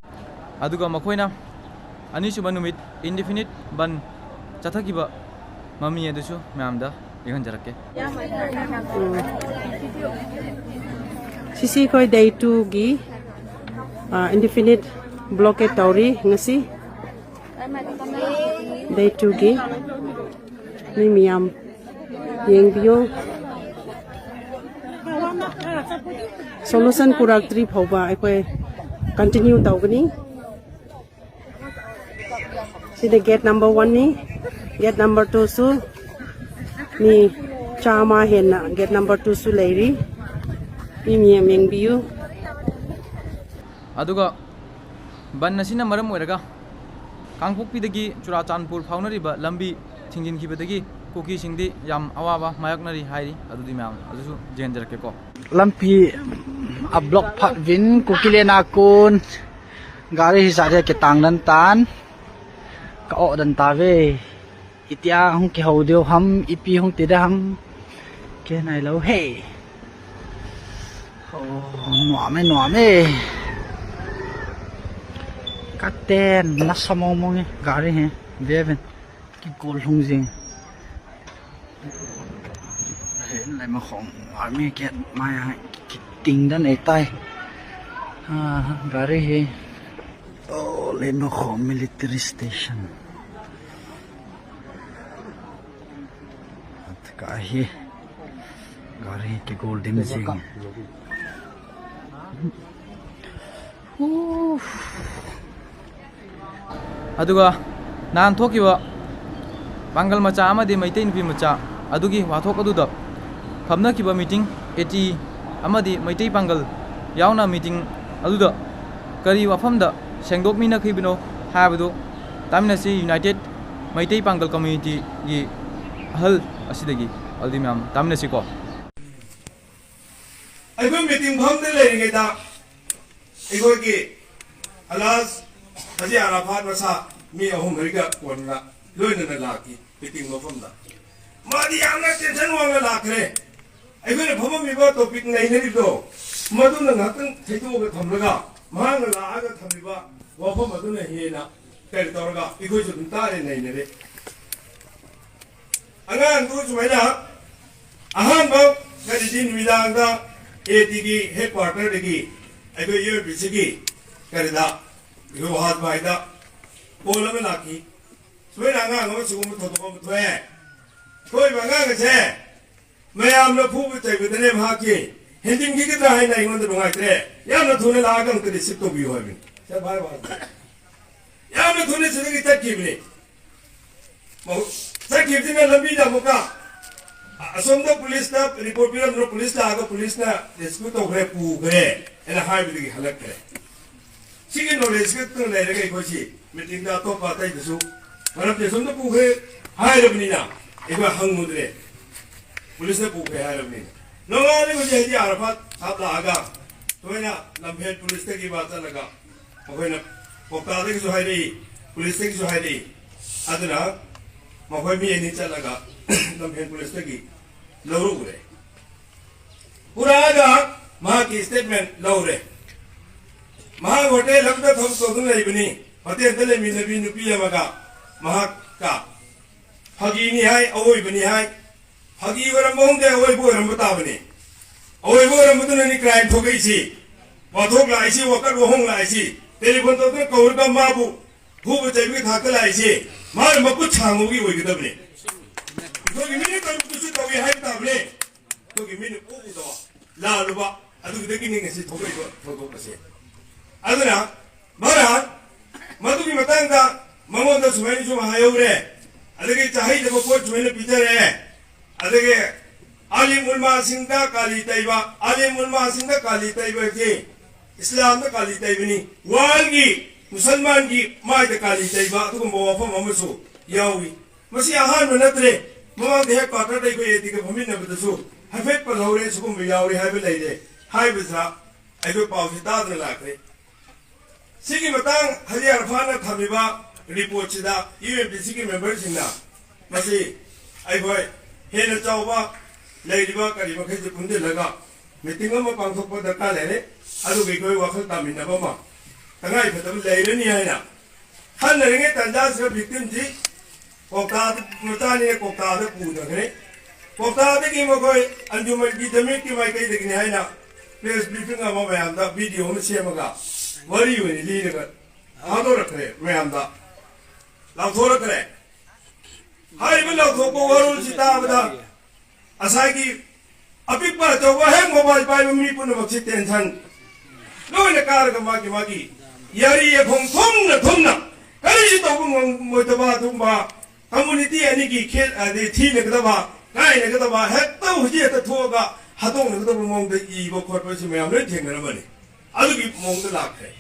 ꯑꯗꯨꯒ ꯃꯈꯣꯏꯅ ꯑꯅꯤꯁꯨꯕ ꯅꯨꯃꯤꯠ indefinite ꯕꯟ ꯆꯠꯊꯈꯤꯕ ꯃꯃꯤ ꯑꯗꯨꯁꯨ ꯃꯌꯥꯝꯗ ꯌꯦꯡꯍꯟꯖꯔꯛꯀꯦ꯫ ꯁꯤꯁꯤ ꯑꯩꯈꯣꯏ day twoꯒꯤ indefinite blockade ꯇꯧꯔꯤ ꯉꯁꯤ꯫ Day twoꯒꯤ ꯃꯤ ꯃꯌꯥꯝ ꯌꯦꯡꯕꯤꯌꯨ꯫ Solution ꯄꯨꯔꯛꯇ꯭ꯔꯤ ꯐꯥꯎꯕ ꯑꯩꯈꯣꯏ continue ꯇꯧꯒꯅꯤ꯫ ꯁꯤꯗ gate number oneꯅꯤ꯫ Gate number twoꯁꯨ ꯃꯤ ꯆꯥꯝꯃ ꯍꯦꯟꯅ gate number twoꯁꯨ ꯂꯩꯔꯤ꯫ ꯃꯤ ꯃꯌꯥꯝ ꯌꯦꯡꯕꯤꯌꯨ꯫ ꯑꯗꯨꯒ ꯕꯟ ꯑꯁꯤꯅ ꯃꯔꯝ ꯑꯣꯏꯔꯒ ꯀꯥꯡꯄꯣꯛꯄꯤꯗꯒꯤ ꯆꯨꯔꯥꯆꯥꯟꯄꯨꯔ ꯐꯥꯎꯅꯔꯤꯕ ꯂꯝꯕꯤ ꯊꯤꯡꯖꯤꯟꯈꯤꯕꯗꯒꯤ ꯀꯨꯀꯤꯁꯤꯡꯗꯤ ꯌꯥꯝ ꯑꯋꯥꯕ ꯃꯥꯌꯣꯛꯅꯔꯤ ꯍꯥꯏꯔꯤ꯫ ꯑꯗꯨꯗꯤ ꯃꯌꯥꯝ ꯑꯗꯨꯁꯨ ꯌꯦꯡꯍꯟꯖꯔꯛꯀꯦꯀꯣ꯫ ꯂꯝꯕꯤ ꯑ block ꯐꯠꯕꯤꯟ ꯀꯨꯀꯤꯂꯦꯅꯥ ꯀꯣꯟ ꯒꯥꯔꯤ ꯍꯤꯁꯥꯗꯦ ꯀꯦ ꯇꯥꯡꯗꯟ ꯇꯥꯟ ꯀ ꯑꯣꯗꯟ ꯇꯥꯕꯦ꯫ ꯏꯇꯤꯌꯥ ꯍꯨꯡ ꯀꯤꯍꯧꯗꯦꯎ ꯍꯝ, ꯏꯄꯤ ꯍꯨꯡ ꯇꯤꯗ ꯍꯝ꯫ ꯀꯦ ꯅꯥꯏ ꯂꯧ ꯍꯦ꯫ ꯑꯣ, ꯅꯨꯡꯉꯥꯏꯃꯦ, ꯅꯨꯡꯉꯥꯏꯃꯦ꯫ ꯀꯠꯇꯦ, ꯅꯁ ꯃꯑꯣꯡ ꯃꯑꯣꯡꯉꯦ, ꯒꯥꯔꯤ ꯍꯦ, ꯕꯦꯕꯦꯟ꯫ ꯀꯤ ꯀꯣꯜ ꯍꯨꯡꯖꯤꯡ꯫ ꯍꯦ, ꯂꯩꯃꯈꯣꯡ army gate ꯃꯌꯥ ꯀꯤ ꯇꯤꯡꯗ ꯅꯩ ꯇꯥꯏ꯫ ꯑꯥ, ꯒꯥꯔꯤ ꯍꯦ꯫ ꯑꯣ, ꯂꯩꯃꯈꯣꯡ military station꯫ ꯑꯠꯀꯥꯍꯤ꯫ ꯒꯥꯔꯤ ꯀꯤꯒꯣꯜ ꯗꯤꯝꯖꯤꯡ꯫ ꯑꯗꯨꯒ ꯅꯍꯥꯟ ꯊꯣꯛꯈꯤꯕ ꯄꯥꯡꯒꯜ ꯃꯆꯥ ꯑꯃꯗꯤ ꯃꯩꯇꯩ ꯅꯨꯄꯤ ꯃꯆꯥ ꯑꯗꯨꯒꯤ ꯋꯥꯊꯣꯛ ꯑꯗꯨꯗ ꯐꯝꯅꯈꯤꯕ meeting ꯑꯦꯇꯤ ꯑꯃꯗꯤ ꯃꯩꯇꯩ ꯄꯥꯡꯒꯜ ꯌꯥꯎꯅ meeting ꯑꯗꯨꯗ ꯀꯔꯤ ꯋꯥꯐꯝꯗ ꯁꯦꯡꯗꯣꯛꯃꯤꯟꯅꯈꯤꯕꯅꯣ ꯍꯥꯏꯕꯗꯨ ꯇꯥꯃꯤꯟꯅꯁꯤ꯫ United ꯃꯩꯇꯩ ꯄꯥꯡꯒꯜ communityꯒꯤ ꯑꯍꯜ ꯑꯁꯤꯗꯒꯤ꯫ ꯑꯗꯨꯗꯤ ꯃꯌꯥꯝ ꯇꯥꯃꯤꯟꯅꯁꯤꯀꯣ꯫ ꯑꯩꯈꯣꯏ meeting ꯐꯝꯗ ꯂꯩꯔꯤꯉꯩꯗ ꯑꯩꯈꯣꯏꯒꯤ ꯑꯂꯥꯖ ꯍꯖꯤ ꯑꯔꯥꯐꯥꯠ ꯃꯁꯥ ꯃꯤ ꯑꯍꯨꯝ ꯃꯔꯤꯒ ꯀꯣꯟꯅ ꯂꯣꯏꯅꯅ ꯂꯥꯛꯈꯤ meeting ꯃꯐꯝꯗ꯫ ꯃꯥꯗꯤ ꯌꯥꯝꯅ tension ꯋꯥꯡꯅ ꯂꯥꯛꯈ꯭ꯔꯦ꯫ ꯑꯩꯈꯣꯏꯅ ꯐꯝꯃꯝꯃꯤꯕ topic ꯅꯩꯅꯔꯤꯕꯗꯣ ꯃꯗꯨꯅ ꯉꯥꯏꯍꯥꯛꯇꯪ ꯊꯩꯗꯣꯛꯑꯒ ꯊꯝꯂꯒ ꯃꯍꯥꯛꯅ ꯂꯥꯛꯑꯒ ꯊꯝꯂꯤꯕ ꯋꯥꯐꯝ ꯑꯗꯨꯅ ꯍꯦꯟꯅ ꯀꯔꯤ ꯇꯧꯔꯒ ꯑꯩꯈꯣꯏꯁꯨ ꯑꯗꯨꯝ ꯇꯥꯔꯦ ꯅꯩꯅꯔꯦ꯫ ꯑꯉꯥꯡꯗꯨ ꯁꯨꯃꯥꯏꯅ ꯑꯍꯥꯟꯕ ꯀꯔꯤꯗꯤ ꯅꯨꯃꯤꯗꯥꯡꯗ ꯑꯦ ꯇꯤꯒꯤ ꯍꯦꯗ ꯀ꯭ꯋꯥꯔꯇꯔꯗꯒꯤ ꯑꯩꯈꯣꯏ ꯌꯨ ꯑꯦꯝ ꯄꯤ ꯁꯤꯒꯤ ꯀꯔꯤꯗ ꯑꯩꯈꯣꯏ ꯋꯥꯍꯥꯠ ꯚꯥꯏꯗ ꯀꯣꯜ ꯑꯃ ꯂꯥꯛꯈꯤ꯫ ꯁꯨꯃꯥꯏꯅ ꯑꯉꯥꯡ ꯑꯃ ꯁꯤꯒꯨꯝꯕ ꯊꯧꯗꯣꯛ ꯑꯃ ꯊꯣꯛꯑꯦ꯫ ꯊꯣꯛꯏꯕ ꯑꯉꯥꯡ ꯑꯁꯦ ꯃꯌꯥꯝꯅ ꯐꯨꯕ ꯆꯩꯕꯗꯅꯦ ꯃꯍꯥꯛꯀꯤ ꯍꯦꯟꯖꯤꯟꯈꯤꯒꯗ꯭ꯔꯥ ꯍꯥꯏꯅ ꯑꯩꯉꯣꯟꯗ ꯅꯨꯡꯉꯥꯏꯇ꯭ꯔꯦ꯫ ꯌꯥꯝꯅ ꯊꯨꯅ ꯂꯥꯛꯑꯒ ꯑꯃꯨꯛꯇ ꯔꯤꯁꯤꯞ ꯇꯧꯕꯤꯌꯨ ꯍꯥꯏꯕꯅꯤ꯫ ꯁꯦ ꯚꯥꯏ ꯋꯥ-, ꯌꯥꯝꯅ ꯊꯨꯅ ꯁꯤꯗꯒꯤ ꯆꯠꯈꯤꯕꯅꯤ꯫ ꯃꯍꯨ-, ꯆꯠꯈꯤꯕꯁꯤꯅ ꯂꯝꯕꯤꯗ ꯑꯃꯨꯛꯀ ꯑꯁꯣꯝꯗ ꯄꯨꯂꯤꯁꯇ ꯔꯤꯄꯣꯔꯠ ꯄꯤꯔꯝꯗꯅ ꯄꯨꯂꯤꯁ ꯂꯥꯛꯑꯒ ꯄꯨꯂꯤꯁꯅ ꯔꯦꯁꯀ꯭ꯌꯨ ꯇꯧꯈ꯭ꯔꯦ, ꯄꯨꯈ꯭ꯔꯦ ꯍꯥꯏꯅ ꯍꯥꯏꯕꯗꯒꯤ ꯍꯜꯂꯛꯈ꯭ꯔꯦ꯫ ꯁꯤꯒꯤ ꯅꯣꯂꯦꯖ ꯈꯛꯇꯪ ꯂꯩꯔꯒ ꯑꯩꯈꯣꯏꯁꯤ ꯃꯤꯇꯤꯡꯗ ꯑꯇꯣꯞꯄ ꯑꯇꯩꯗꯁꯨ ꯃꯔꯝꯗꯤ ꯑꯁꯣꯝꯗ ꯄꯨꯈ꯭ꯔꯦ ꯍꯥꯏꯔꯕꯅꯤꯅ ꯑꯩꯈꯣꯏ ꯍꯪꯉꯨꯗ꯭ꯔꯦ꯫ ꯄꯨꯂꯤꯁꯅ ꯄꯨꯈ꯭ꯔꯦ ꯍꯥꯏꯔꯕꯅꯤꯅ ꯅꯣꯡꯉꯥꯜꯂꯦ ꯍꯧꯖꯤꯛ ꯍꯥꯏꯗꯤ ꯑꯥꯔꯐꯥꯠ ꯁꯥꯞ ꯂꯥꯛꯑꯒ ꯁꯨꯃꯥꯏꯅ ꯂꯝꯐꯦꯜ ꯄꯨꯂꯤꯁꯇꯒꯤ ꯃꯥ ꯆꯠꯂꯒ ꯃꯈꯣꯏꯅ ꯀꯣꯛꯇꯥꯗꯒꯤꯁꯨ ꯍꯥꯏꯔꯛꯏ, ꯄꯨꯂꯤꯁꯇꯒꯤꯁꯨ ꯍꯥꯏꯔꯛꯏ꯫ ꯑꯗꯨꯅ ꯃꯈꯣꯏ ꯃꯤ ꯑꯅꯤ ꯆꯠꯂꯒ ꯂꯝꯐꯦꯜ ꯄꯨꯂꯤꯁꯇꯒꯤ ꯂꯧꯔꯨꯔꯦ꯫ ꯄꯨꯔꯛꯑꯒ ꯃꯍꯥꯛꯀꯤ ꯁ꯭ꯇꯦꯠꯃꯦꯟ ꯂꯧꯔꯦ꯫ ꯃꯍꯥꯛ ꯍꯣꯇꯦꯜ ꯑꯃꯗ ꯊꯕꯛ ꯇꯧꯗꯨꯅ ꯂꯩꯕꯅꯤ꯫ ꯍꯣꯇꯦꯜꯗ ꯂꯩꯃꯤꯟꯅꯕꯤ ꯅꯨꯄꯤ ꯑꯃꯒ ꯃꯍꯥꯛꯀ ꯐꯥꯒꯤꯅꯤ ꯍꯥꯏ, ꯑꯋꯣꯏꯕꯅꯤ ꯍꯥꯏ꯫ ꯐꯥꯒꯤ ꯑꯣꯏꯔꯝꯕ ꯈꯪꯗꯦ, ꯑꯋꯣꯏꯕ ꯑꯣꯏꯔꯝꯕ ꯇꯥꯕꯅꯤ꯫ ꯑꯋꯣꯏꯕ ꯑꯣꯏꯔꯝꯕꯗꯨꯅꯅꯤ ꯀ꯭ꯔꯥꯏꯝ ꯊꯣꯛꯂꯛꯏꯁꯤ, ꯋꯥꯊꯣꯛ ꯂꯥꯛꯏꯁꯤ, ꯋꯥꯀꯠ ꯋꯥꯍꯣꯡ ꯂꯥꯛꯏꯁꯤ꯫ ꯇꯦꯂꯤꯐꯣꯟ ꯇꯧꯗꯨꯅ ꯀꯧꯔꯒ ꯃꯥꯕꯨ ꯐꯨꯕ ꯆꯩꯕꯒꯤ ꯊꯥꯛꯇ ꯂꯥꯛꯏꯁꯤ ꯃꯥꯅ ꯃꯈꯨꯠ ꯁꯥꯡꯕꯒꯤ ꯑꯣꯏꯒꯗꯕꯅꯤ꯫ ꯑꯩꯈꯣꯏꯒꯤ ꯃꯤꯅ ꯇꯧꯔꯤꯕꯗꯨꯁꯨ ꯇꯧꯏ ꯍꯥꯏꯕ ꯇꯥꯕꯅꯤ꯫ ꯑꯩꯈꯣꯏꯒꯤ ꯃꯤꯅ ꯎꯕꯗꯣ ꯂꯥꯜꯂꯨꯕ ꯑꯗꯨꯒꯤꯗꯒꯤꯅꯤ ꯉꯁꯤ ꯊꯣꯛꯂꯛꯏꯕ ꯊꯧꯗꯣꯛ ꯑꯁꯦ꯫ ꯑꯗꯨꯅ ꯃꯥꯅ ꯃꯗꯨꯒꯤ ꯃꯇꯥꯡꯗ ꯃꯉꯣꯟꯗ ꯁꯨꯃꯥꯏꯅꯁꯨ ꯍꯥꯏꯍꯧꯔꯦ, ꯑꯗꯒꯤ ꯆꯥꯍꯩꯗꯕ ꯄꯣꯠ ꯁꯨꯃꯥꯏꯅ ꯄꯤꯖꯔꯦ, ꯑꯗꯒꯤ ꯑꯥꯂꯤꯝ ꯎꯂꯃꯥꯁꯤꯡꯗ ꯀꯥꯂꯤ ꯇꯩꯕ, ꯑꯥꯂꯤꯝ ꯎꯂꯃꯥꯁꯤꯡꯗ ꯀꯥꯂꯤ ꯇꯩꯕ ꯍꯥꯏꯕꯁꯤ ꯏꯁꯂꯥꯝꯗ ꯀꯥꯂꯤ ꯇꯩꯕꯅꯤ, ꯋꯥꯔꯜꯒꯤ ꯃꯨꯁꯜꯃꯥꯟꯒꯤ ꯃꯥꯏꯗ ꯀꯥꯂꯤ ꯇꯩꯕ ꯑꯗꯨꯒꯨꯝꯕ ꯋꯥꯐꯝ ꯑꯃꯁꯨ ꯌꯥꯎꯏ꯫ ꯃꯁꯤ ꯑꯍꯥꯟꯕ ꯅꯠꯇ꯭ꯔꯦ, ꯃꯃꯥꯡꯗ ꯍꯦꯗ ꯀ꯭ꯋꯥꯇꯔꯗ ꯑꯩꯈꯣꯏ ꯑꯦ ꯇꯤꯒ ꯐꯝꯃꯤꯟꯅꯕꯗꯁꯨ ꯍꯥꯏꯐꯦꯠ ꯄꯜꯍꯧꯔꯦ, ꯁꯤꯒꯨꯝꯕ ꯌꯥꯎꯔꯤ ꯍꯥꯏꯕ ꯂꯩꯔꯦ ꯍꯥꯏꯕꯁꯤꯗ ꯑꯩꯈꯣꯏ ꯄꯥꯎꯁꯤ ꯇꯥꯗꯅ ꯂꯥꯛꯈ꯭ꯔꯦ꯫ ꯁꯤꯒꯤ ꯃꯇꯥꯡ ꯍꯥꯖꯤ ꯑꯔꯐꯥꯠꯅ ꯊꯝꯃꯤꯕ ꯔꯤꯄꯣꯔꯠꯁꯤꯗ ꯌꯨ ꯑꯦꯝ ꯄꯤ ꯁꯤꯒꯤ ꯃꯦꯝꯕꯔꯁꯤꯡꯅ ꯃꯁꯤ ꯑꯩꯈꯣꯏ ꯍꯦꯟꯅ ꯆꯥꯎꯕ ꯂꯩꯔꯤꯕ ꯀꯔꯤ ꯃꯈꯩꯁꯦ ꯄꯨꯟꯁꯤꯜꯂꯒ ꯃꯤꯇꯤꯡ ꯑꯃ ꯄꯥꯡꯊꯣꯛꯄ ꯗꯔꯀꯥꯔ ꯂꯩꯔꯦ꯫ ꯑꯗꯨꯒ ꯑꯩꯈꯣꯏ ꯋꯥꯈꯜ ꯇꯥꯃꯤꯟꯅꯕ ꯑꯃ ꯇꯉꯥꯏ ꯐꯗꯕ ꯂꯩꯔꯅꯤ ꯍꯥꯏꯅ ꯈꯟꯅꯔꯤꯉꯩ ꯇꯥꯟꯖꯥꯁꯤꯗ ꯚꯤꯛꯇꯤꯝꯁꯤ ꯀ꯭ꯋꯥꯛꯇꯥꯗ ꯃꯆꯥꯅꯤꯅ ꯀ꯭ꯋꯥꯛꯇꯥꯗ ꯄꯨꯊꯈ꯭ꯔꯦ꯫ ꯀ꯭ꯋꯥꯛꯇꯥꯗꯒꯤ ꯃꯈꯣꯏ ꯑꯟꯖꯨꯃꯟꯒꯤ ꯖꯃꯤꯠꯀꯤ ꯃꯥꯏꯀꯩꯗꯒꯤꯅꯤ ꯍꯥꯏꯅ ꯄ꯭ꯔꯦꯁ ꯕ꯭ꯔꯤꯐꯤꯡ ꯑꯃ ꯃꯌꯥꯝꯗ ꯚꯤꯗꯤꯑꯣ ꯑꯃ ꯁꯦꯝꯃꯒ ꯋꯥꯔꯤ ꯑꯣꯏꯅ ꯂꯤꯔꯒ ꯊꯥꯗꯣꯔꯛꯈ꯭ꯔꯦ, ꯃꯌꯥꯝꯗ ꯂꯥꯎꯊꯣꯔꯛꯈ꯭ꯔꯦ꯫ ꯍꯥꯏꯔꯤꯕ ꯂꯥꯎꯊꯣꯛꯄ ꯋꯥꯔꯣꯜꯁꯤ ꯇꯥꯕꯗ ꯉꯁꯥꯏꯒꯤ ꯑꯄꯤꯛꯄ ꯑꯆꯧꯕ ꯍꯦꯛ ꯃꯣꯕꯥꯏꯜ ꯄꯥꯏꯕ ꯃꯤ ꯄꯨꯝꯅꯃꯛꯁꯤ ꯇꯦꯟꯁꯟ ꯂꯣꯏꯅ ꯀꯥꯔꯒ ꯃꯥꯒꯤ ꯃꯥꯒꯤ ꯌꯥꯔꯤ ꯌꯦꯈꯣꯡ ꯊꯨꯝꯅ ꯊꯨꯝꯅ ꯀꯔꯤꯁꯨ ꯇꯧꯕ ꯉꯝꯃꯣꯏꯗꯕ ꯑꯗꯨꯒꯨꯝꯕ ꯀꯝꯃꯨꯅꯤꯇꯤ ꯑꯅꯤꯒꯤ ꯈꯦꯠ-, ꯑꯗꯩ ꯊꯤꯅꯒꯗꯕ, ꯀꯥꯏꯅꯒꯗꯕ ꯍꯦꯛꯇ ꯍꯧꯖꯤꯛ ꯍꯦꯛꯇ ꯊꯣꯛꯑꯒ ꯍꯥꯠꯇꯣꯛꯅꯒꯗꯕ ꯃꯑꯣꯡꯗ ꯏꯕ ꯈꯣꯠꯄꯁꯤ ꯃꯌꯥꯝ ꯂꯣꯏ ꯊꯦꯡꯅꯔꯝꯃꯅꯤ꯫ ꯑꯗꯨꯒꯤ ꯃꯑꯣꯡꯗ ꯂꯥꯛꯈ꯭ꯔꯦ꯫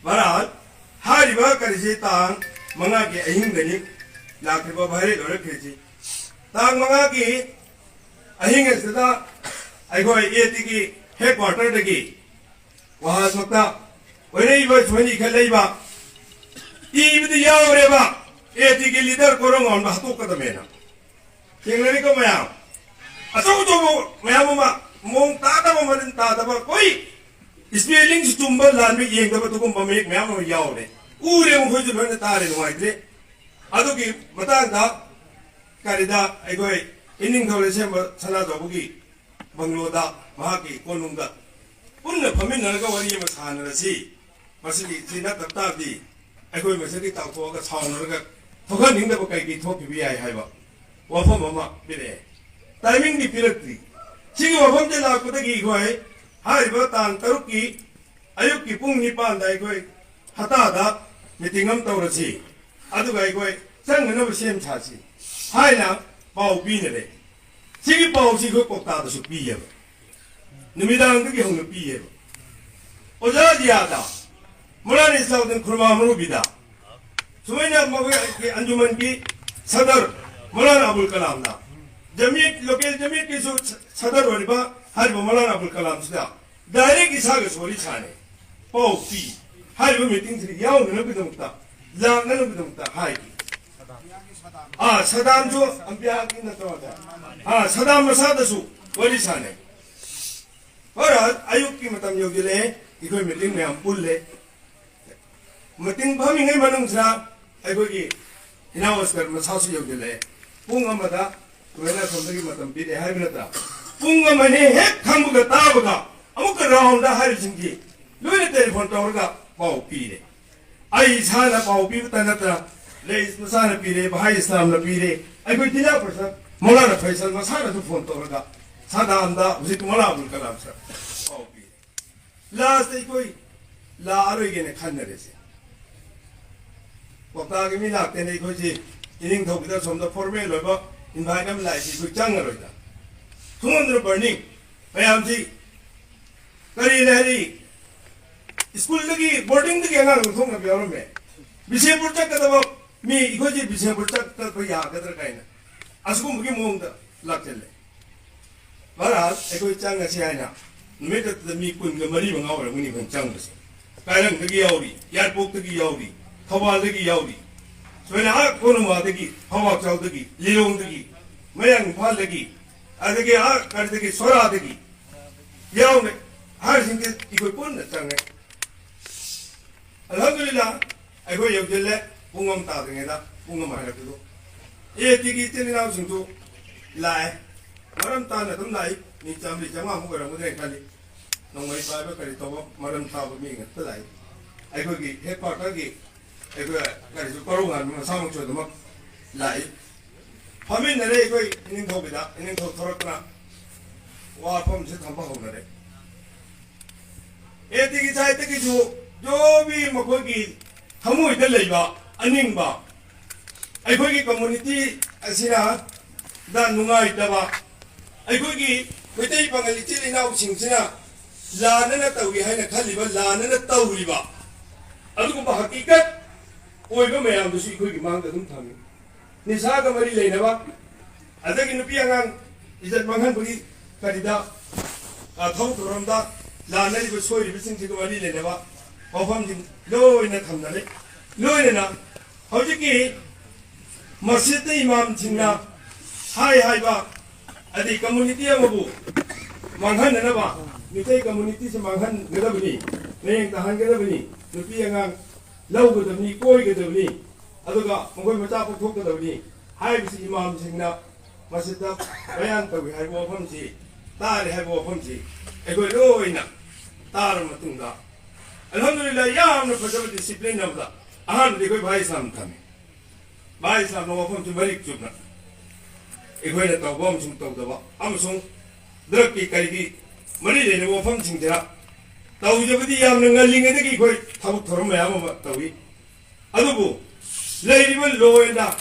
ꯃꯔꯥ ꯍꯥꯏꯔꯤꯕ ꯀꯔꯤꯁꯤ ꯇꯥꯡ ꯃꯉꯥꯒꯤ ꯑꯍꯤꯡꯗꯅꯤ ꯂꯥꯛꯈ꯭ꯔꯤꯕ ꯚꯥꯏꯔꯦꯜ ꯑꯣꯏꯔꯛꯈ꯭ꯔꯤꯁꯤ꯫ ꯇꯥꯡ ꯃꯉꯥꯒꯤ ꯑꯍꯤꯡ ꯑꯁꯤꯗ ꯑꯩꯈꯣꯏ ꯑꯦ ꯇꯤꯒꯤ ꯍꯦꯗ ꯀ꯭ꯋꯥꯔꯇꯔꯗꯒꯤ ꯋꯥꯍꯟꯊꯣꯛꯇ ꯑꯣꯏꯔꯛꯏꯕ ꯁꯨꯃꯥꯏꯅ ꯏꯈꯠꯂꯛꯏꯕ ꯏꯕꯗꯤ ꯌꯥꯎꯔꯦꯕ, ꯑꯦ ꯇꯤꯒꯤ ꯂꯤꯗꯔ ꯀꯣꯔꯣꯡ ꯑꯃꯗ ꯍꯥꯠꯇꯣꯛꯀꯗꯕꯅꯦꯅ꯫ ꯊꯦꯡꯅꯔꯤꯀꯣ ꯃꯌꯥꯝ? ꯑꯆꯧ ꯑꯆꯧꯕ ꯃꯌꯥꯝ ꯑꯃ, ꯃꯑꯣꯡ ꯇꯥꯗꯕ, ꯃꯔꯤꯟ ꯇꯥꯗꯕ, ꯑꯩꯈꯣꯏ ꯏꯁꯄꯦꯂꯤꯡꯁꯨ ꯆꯨꯝꯕ ꯂꯥꯟꯕ ꯌꯦꯡꯗꯕ ꯑꯗꯨꯒꯨꯝꯕ ꯃꯌꯦꯛ ꯃꯌꯥꯝ ꯑꯃ ꯌꯥꯎꯔꯦ꯫ ꯎꯔꯦ, ꯃꯈꯣꯏꯁꯨ ꯂꯣꯏꯅ ꯇꯥꯔꯦ, ꯅꯨꯡꯉꯥꯏꯇ꯭ꯔꯦ꯫ ꯑꯗꯨꯒꯤ ꯃꯇꯥꯡꯗ ꯀꯔꯤꯗ ꯑꯩꯈꯣꯏ ꯏꯅꯤꯡꯊꯧ ꯂꯩꯁꯦꯝꯕ ꯁꯅꯥꯖꯥꯎꯕꯒꯤ ꯕꯪꯒ꯭ꯂꯣꯗ ꯃꯍꯥꯛꯀꯤ ꯀꯣꯅꯨꯡꯗ ꯄꯨꯟꯅ ꯐꯝꯃꯤꯟꯅꯔꯒ ꯋꯥꯔꯤ ꯑꯃ ꯁꯥꯟꯅꯔꯁꯤ꯫ ꯃꯁꯤꯒꯤ ꯁꯤ ꯅꯠꯇꯕ ꯇꯥꯔꯗꯤ ꯑꯩꯈꯣꯏ ꯃꯁꯤꯗꯤ ꯇꯥꯎꯊꯣꯛꯑꯒ ꯁꯥꯎꯅꯔꯒ ꯊꯣꯛꯍꯟꯅꯤꯡꯗꯕ ꯀꯩꯀꯩ ꯊꯣꯛꯈꯤꯕ ꯌꯥꯏ ꯍꯥꯏꯕ ꯋꯥꯐꯝ ꯑꯃ ꯄꯤꯔꯛꯑꯦ꯫ ꯇꯥꯏꯃꯤꯡꯗꯤ ꯄꯤꯔꯛꯇ꯭ꯔꯤ꯫ ꯁꯤꯒꯤ ꯋꯥꯐꯝꯁꯦ ꯂꯥꯛꯄꯗꯒꯤ ꯑꯩꯈꯣꯏ ꯍꯥꯏꯔꯤꯕ ꯇꯥꯡ ꯇꯔꯨꯛꯀꯤ ꯑꯌꯨꯛꯀꯤ ꯄꯨꯡ ꯅꯤꯄꯥꯟꯗ ꯑꯩꯈꯣꯏ ꯍꯇꯥꯗ ꯃꯤꯇꯤꯡ ꯑꯃ ꯇꯧꯔꯁꯤ, ꯑꯗꯨꯒ ꯑꯩꯈꯣꯏ ꯆꯪꯅꯅꯕ ꯁꯦꯝ ꯁꯥꯁꯤ ꯍꯥꯏꯅ ꯄꯥꯎ ꯄꯤꯅꯔꯦ꯫ ꯁꯤꯒꯤ ꯄꯥꯎꯁꯤ ꯑꯩꯈꯣꯏ ꯀꯣꯛꯇꯥꯗꯁꯨ ꯄꯤꯌꯦꯕ, ꯅꯨꯃꯤꯗꯥꯡꯗꯒꯤ ꯍꯧꯅ ꯄꯤꯌꯦꯕ꯫ ꯑꯣꯖꯥ ꯖꯤꯌꯥꯗ, ꯃꯨꯂꯥꯅ ꯏꯁꯂꯥꯎꯗꯤꯟ ꯈꯨꯔꯃꯥ ꯃꯔꯨꯕꯤꯗ, ꯁꯨꯃꯥꯏꯅ ꯃꯈꯣꯏꯒꯤ ꯑꯟꯖꯨꯃꯟꯒꯤ ꯁꯗꯔ ꯃꯨꯂꯥꯅ ꯑꯕꯨꯜ ꯀꯂꯥꯝꯗ, ꯖꯃꯤꯌꯠ, ꯂꯣꯀꯦꯜ ꯖꯃꯤꯌꯠꯀꯤꯁꯨ ꯁꯗꯔ ꯑꯣꯏꯔꯤꯕ ꯍꯥꯏꯔꯤꯕ ꯃꯨꯂꯥꯅ ꯑꯕꯨꯜ ꯀꯂꯥꯝꯁꯤꯗ ꯗꯥꯏꯔꯦꯛ ꯏꯁꯥꯒ ꯁꯣꯔꯤ ꯁꯥꯅꯩ, ꯄꯥꯎ ꯄꯤ, ꯍꯥꯏꯔꯤꯕ ꯃꯤꯇꯤꯡꯁꯤꯗ ꯌꯥꯎꯅꯅꯕꯒꯤꯗꯃꯛꯇ, ꯂꯥꯛꯅꯅꯕꯒꯤꯗꯃꯛꯇ ꯍꯥꯏꯈꯤ꯫ ꯑꯥ, ꯁꯗꯥꯝꯁꯨ ꯑꯝꯕꯤꯌꯥꯒꯤ ꯅꯠꯇ꯭ꯔꯣ? ꯑꯥ, ꯁꯗꯥꯝ ꯃꯁꯥꯗꯁꯨ ꯋꯥꯔꯤ ꯁꯥꯅꯩ꯫ ꯍꯣꯏ, ꯑꯌꯨꯛꯀꯤ ꯃꯇꯝ ꯌꯧꯁꯤꯜꯂꯛꯑꯦ꯫ ꯑꯩꯈꯣꯏ ꯃꯤꯇꯤꯡ ꯃꯌꯥꯝ ꯄꯨꯜꯂꯦ꯫ ꯃꯤꯇꯤꯡ ꯐꯝꯃꯤꯉꯩ ꯃꯅꯨꯡꯁꯤꯗ ꯑꯩꯈꯣꯏꯒꯤ ꯏꯅꯥꯎ ꯑꯁꯀꯔ ꯃꯁꯥꯁꯨ ꯌꯧꯁꯤꯜꯂꯛꯑꯦ꯫ ꯄꯨꯡ ꯑꯃꯗ ꯁꯨꯃꯥꯏꯅ ꯑꯁꯣꯝꯗꯒꯤ ꯃꯇꯝ ꯄꯤꯔꯛꯑꯦ ꯍꯥꯏꯕ ꯅꯠꯇ꯭ꯔꯥ? ꯄꯨꯡ ꯑꯃꯅꯤ ꯍꯦꯛ ꯈꯪꯕꯒ ꯇꯥꯕꯒ ꯑꯃꯨꯛꯀ ꯔꯥꯎꯟꯗ ꯍꯥꯏꯔꯤꯁꯤꯡꯁꯤ ꯂꯣꯏꯅ ꯇꯦꯂꯤꯐꯣꯟ ꯇꯧꯔꯒ ꯄꯥꯎ ꯄꯤꯔꯦ꯫ ꯑꯩ ꯏꯁꯥꯅ ꯄꯥꯎ ꯄꯤꯕꯇ ꯅꯠꯇꯅ ꯔꯏꯁ ꯃꯁꯥꯅ ꯄꯤꯔꯦ, ꯚꯥꯏ ꯏꯁꯂꯥꯝꯅ ꯄꯤꯔꯦ, ꯑꯩꯈꯣꯏ ꯖꯤꯂꯥ ꯄꯔꯤꯁꯗ ꯃꯧꯂꯥꯅꯥ ꯐꯩꯁꯜ ꯃꯁꯥꯅꯁꯨ ꯐꯣꯟ ꯇꯧꯔꯒ ꯁꯥꯗꯥꯝꯗ ꯍꯧꯖꯤꯛ ꯃꯧꯂꯥ ꯑꯕꯨꯜ ꯀꯂꯥꯝ ꯁꯥꯔ ꯄꯥꯎ ꯄꯤꯔꯦ꯫ ꯂꯥꯁꯇ ꯑꯩꯈꯣꯏ ꯂꯥꯛꯑꯔꯣꯏꯒꯦꯅ ꯈꯟꯅꯔꯦꯁꯦ꯫ ꯀ꯭ꯋꯥꯛꯇꯥꯒꯤ ꯃꯤ ꯂꯥꯛꯇꯦꯅ ꯑꯩꯈꯣꯏꯁꯤ ꯏꯅꯤꯡꯊꯧꯒꯤꯗ ꯁꯣꯝꯗ ꯐꯣꯔꯃꯦꯜ ꯑꯣꯏꯕ ꯏꯟꯚꯥꯏꯠ ꯑꯃ ꯂꯥꯛꯏꯁꯤ ꯑꯩꯈꯣꯏ ꯆꯪꯉꯔꯣꯏꯗ꯫ ꯊꯣꯡꯗꯨꯅ ꯕꯔꯅꯤꯡ ꯃꯌꯥꯝꯁꯤ ꯀꯔꯤꯅ ꯍꯥꯏꯔꯤ? ꯁ꯭ꯀꯨꯜꯗꯒꯤ, ꯕꯣꯔꯗꯤꯡꯗꯒꯤ ꯑꯉꯥꯡ ꯂꯧꯊꯣꯛꯅꯕ ꯌꯥꯎꯔꯝꯃꯦ꯫ ꯕꯤꯁꯦꯝꯄꯨꯔ ꯆꯠꯀꯗꯕ ꯃꯤ, ꯑꯩꯈꯣꯏꯁꯦ ꯕꯤꯁꯦꯝꯄꯨꯔ ꯆꯠꯄ ꯌꯥꯒꯗ꯭ꯔꯥ ꯀꯥꯏꯅ ꯑꯁꯤꯒꯨꯝꯕꯒꯤ ꯃꯑꯣꯡꯗ ꯂꯥꯛꯆꯜꯂꯦ꯫ ꯃꯍꯥꯔꯥꯖ, ꯑꯩꯈꯣꯏ ꯆꯪꯉꯁꯤ ꯍꯥꯏꯅ ꯅꯨꯃꯤꯠ ꯑꯗꯨꯗ ꯃꯤ ꯀꯨꯟꯒ ꯃꯔꯤ ꯃꯉꯥ ꯑꯣꯏꯔꯝꯒꯅꯤ ꯑꯩꯈꯣꯏꯅ ꯆꯪꯕꯁꯦ꯫ ꯀꯥꯏꯔꯪꯗꯒꯤ ꯌꯥꯎꯔꯤ, ꯌꯥꯏꯔꯤꯄꯣꯛꯇꯒꯤ ꯌꯥꯎꯔꯤ, ꯊꯧꯕꯥꯜꯗꯒꯤ ꯌꯥꯎꯔꯤ, ꯁꯨꯃꯥꯏꯅ ꯑꯥ ꯀꯣꯅꯨꯡꯃꯥꯡꯗꯒꯤ, ꯐꯥꯎꯕꯥꯛꯆꯥꯎꯗꯒꯤ, ꯂꯤꯂꯣꯡꯗꯒꯤ, ꯃꯌꯥꯡ ꯏꯝꯐꯥꯜꯗꯒꯤ, ꯑꯗꯒꯤ ꯑꯥ ꯀꯔꯤꯗꯒꯤ, ꯁꯣꯔꯥꯗꯒꯤ ꯌꯥꯎꯅ ꯍꯥꯏꯔꯤꯁꯤꯡꯁꯦ ꯑꯩꯈꯣꯏ ꯄꯨꯟꯅ ꯆꯪꯉꯦ꯫ ꯑꯜꯍꯝꯗꯨꯂꯤꯜꯂꯥ, ꯑꯩꯈꯣꯏ ꯌꯧꯁꯤꯜꯂꯦ꯫ ꯄꯨꯡ ꯑꯃ ꯇꯥꯗ꯭ꯔꯤꯉꯩꯗ, ꯄꯨꯡ ꯑꯃ ꯍꯥꯏꯔꯛꯄꯗꯣ, ꯑꯦ ꯇꯤꯒꯤ ꯏꯆꯤꯜ ꯏꯅꯥꯎꯁꯤꯡꯁꯨ ꯂꯥꯛꯑꯦ꯫ ꯃꯔꯝ ꯆꯥꯅ ꯑꯗꯨꯝ ꯂꯥꯛꯏ꯫ ꯃꯤ ꯆꯥꯝꯃꯔꯤ ꯆꯥꯝꯃꯉꯥꯃꯨꯛ ꯑꯣꯏꯔꯝꯒꯗ꯭ꯔꯥ ꯈꯜꯂꯤ꯫ ꯅꯣꯡꯃꯩ ꯄꯥꯏꯕ ꯀꯔꯤ ꯇꯧꯕ ꯃꯔꯝ ꯆꯥꯕ ꯃꯤ ꯉꯥꯛꯇ ꯂꯥꯛꯏ꯫ ꯑꯩꯈꯣꯏꯒꯤ ꯍꯦꯗ ꯀ꯭ꯋꯥꯇꯔꯒꯤ ꯑꯩꯈꯣꯏ ꯀꯔꯤꯁꯨ ꯀꯣꯔꯧꯉꯥꯟꯕ ꯃꯁꯥꯃꯛꯁꯨ ꯑꯗꯨꯃꯛ ꯂꯥꯛꯏ꯫ ꯐꯝꯃꯤꯟꯅꯔꯦ ꯑꯩꯈꯣꯏ ꯏꯅꯤꯡꯊꯧꯒꯤꯗ, ꯏꯅꯤꯡꯊꯧ ꯊꯣꯔꯛꯇꯅ ꯋꯥꯐꯝꯁꯦ ꯊꯝꯕ ꯍꯧꯅꯔꯦ꯫ ꯑꯦ ꯇꯤꯒꯤ ꯁꯥꯏꯠꯇꯒꯤꯁꯨ ꯖꯣꯕꯤ ꯃꯈꯣꯏꯒꯤ ꯊꯃꯣꯏꯗ ꯂꯩꯕ ꯑꯅꯤꯡꯕ, ꯑꯩꯈꯣꯏꯒꯤ ꯀꯝꯃꯨꯅꯤꯇꯤ ꯑꯁꯤꯅ ꯗ ꯅꯨꯡꯉꯥꯏꯇꯕ, ꯑꯩꯈꯣꯏꯒꯤ ꯃꯩꯇꯩ ꯄꯥꯉꯜ ꯏꯆꯤꯜ ꯏꯅꯥꯎꯁꯤꯡꯁꯤꯅ ꯂꯥꯟꯅꯅ ꯇꯧꯏ ꯍꯥꯏꯅ ꯈꯜꯂꯤꯕ, ꯂꯥꯟꯅꯅ ꯇꯧꯔꯤꯕ ꯑꯗꯨꯒꯨꯝꯕ ꯍꯀꯤꯀꯠ ꯑꯣꯏꯕ ꯃꯌꯥꯝꯗꯨꯁꯨ ꯑꯩꯈꯣꯏꯒꯤ ꯃꯥꯡꯗ ꯑꯗꯨꯝ ꯊꯝꯃꯤ꯫ ꯅꯤꯁꯥꯒ ꯃꯔꯤ ꯂꯩꯅꯕ, ꯑꯗꯒꯤ ꯅꯨꯄꯤ ꯑꯉꯥꯡ ꯏꯖꯠ ꯃꯥꯡꯍꯟꯕꯒꯤ ꯀꯔꯤꯗ, ꯑ, ꯊꯕꯛ ꯊꯧꯔꯝꯗ ꯂꯥꯟꯅꯔꯤꯕ ꯁꯣꯏꯔꯤꯕꯁꯤꯡꯁꯤꯒ ꯃꯔꯤ ꯂꯩꯅꯕ ꯋꯥꯐꯝꯁꯤꯡ ꯂꯣꯏꯅ ꯊꯝꯅꯔꯦ꯫ ꯂꯣꯏꯅꯅ ꯍꯧꯖꯤꯛꯀꯤ ꯃꯁꯖꯤꯗ ꯏꯃꯥꯝꯁꯤꯡꯅ ꯍꯥꯏ ꯍꯥꯏꯕ, ꯑꯗꯩ ꯀꯝꯃꯨꯅꯤꯇꯤ ꯑꯃꯕꯨ ꯃꯥꯡꯍꯟꯅꯅꯕ ꯃꯤꯇꯩ ꯀꯝꯃ꯭ꯌꯨꯅꯤꯇꯤꯁꯤ ꯃꯥꯡꯍꯟꯒꯗꯕꯅꯤ, ꯃꯌꯦꯡ ꯇꯥꯍꯟꯒꯗꯕꯅꯤ, ꯅꯨꯄꯤ ꯑꯉꯥꯡ ꯂꯧꯒꯗꯕꯅꯤ, ꯀꯣꯏꯒꯗꯕꯅꯤ, ꯑꯗꯨꯒ ꯃꯈꯣꯏ ꯃꯆꯥ ꯄꯣꯛꯊꯣꯛꯀꯗꯕꯅꯤ ꯍꯥꯏꯕꯁꯤ ꯏꯃꯥꯝꯁꯤꯡꯅ ꯃꯁꯤꯗ ꯕꯌꯥꯟ ꯇꯧꯏ ꯍꯥꯏꯕ ꯋꯥꯐꯝꯁꯤ, ꯇꯥꯔꯦ ꯍꯥꯏꯕ ꯋꯥꯐꯝꯁꯤ ꯑꯩꯈꯣꯏ ꯂꯣꯏꯅ ꯇꯥꯔꯕ ꯃꯇꯨꯡꯗ, ꯑꯜꯍꯝꯗꯨꯂꯤꯜꯂꯥꯍ, ꯌꯥꯝꯅ ꯐꯖꯕ ꯗꯤꯁꯤꯄ꯭ꯂꯤꯟ ꯑꯃꯗ ꯑꯍꯥꯟꯕꯗꯤ ꯑꯩꯈꯣꯏ ꯚꯥꯏ ꯏꯁꯂꯥꯝ ꯊꯝꯃꯤ꯫ ꯚꯥꯏ ꯏꯁꯂꯥꯝꯅ ꯋꯥꯐꯝꯁꯤ ꯃꯔꯤꯛ ꯆꯨꯝꯅ ꯑꯩꯈꯣꯏꯅ ꯇꯧꯕ ꯑꯃꯁꯨꯡ ꯇꯧꯗꯕ ꯑꯃꯁꯨꯡ ꯗ꯭ꯔꯒꯀꯤ ꯀꯔꯤꯒꯤ ꯃꯔꯤ ꯂꯩꯅꯕ ꯋꯥꯐꯝꯁꯤꯡꯁꯤꯗ ꯇꯧꯖꯕꯗꯤ ꯌꯥꯝꯅ ꯉꯜꯂꯤꯉꯩꯗꯒꯤ ꯑꯩꯈꯣꯏ ꯊꯕꯛ ꯊꯧꯔꯝ ꯃꯌꯥꯝ ꯑꯃ ꯇꯧꯏ꯫ ꯑꯗꯨꯕꯨ ꯂꯩꯔꯤꯕ ꯂꯣ ꯑꯦꯟꯗ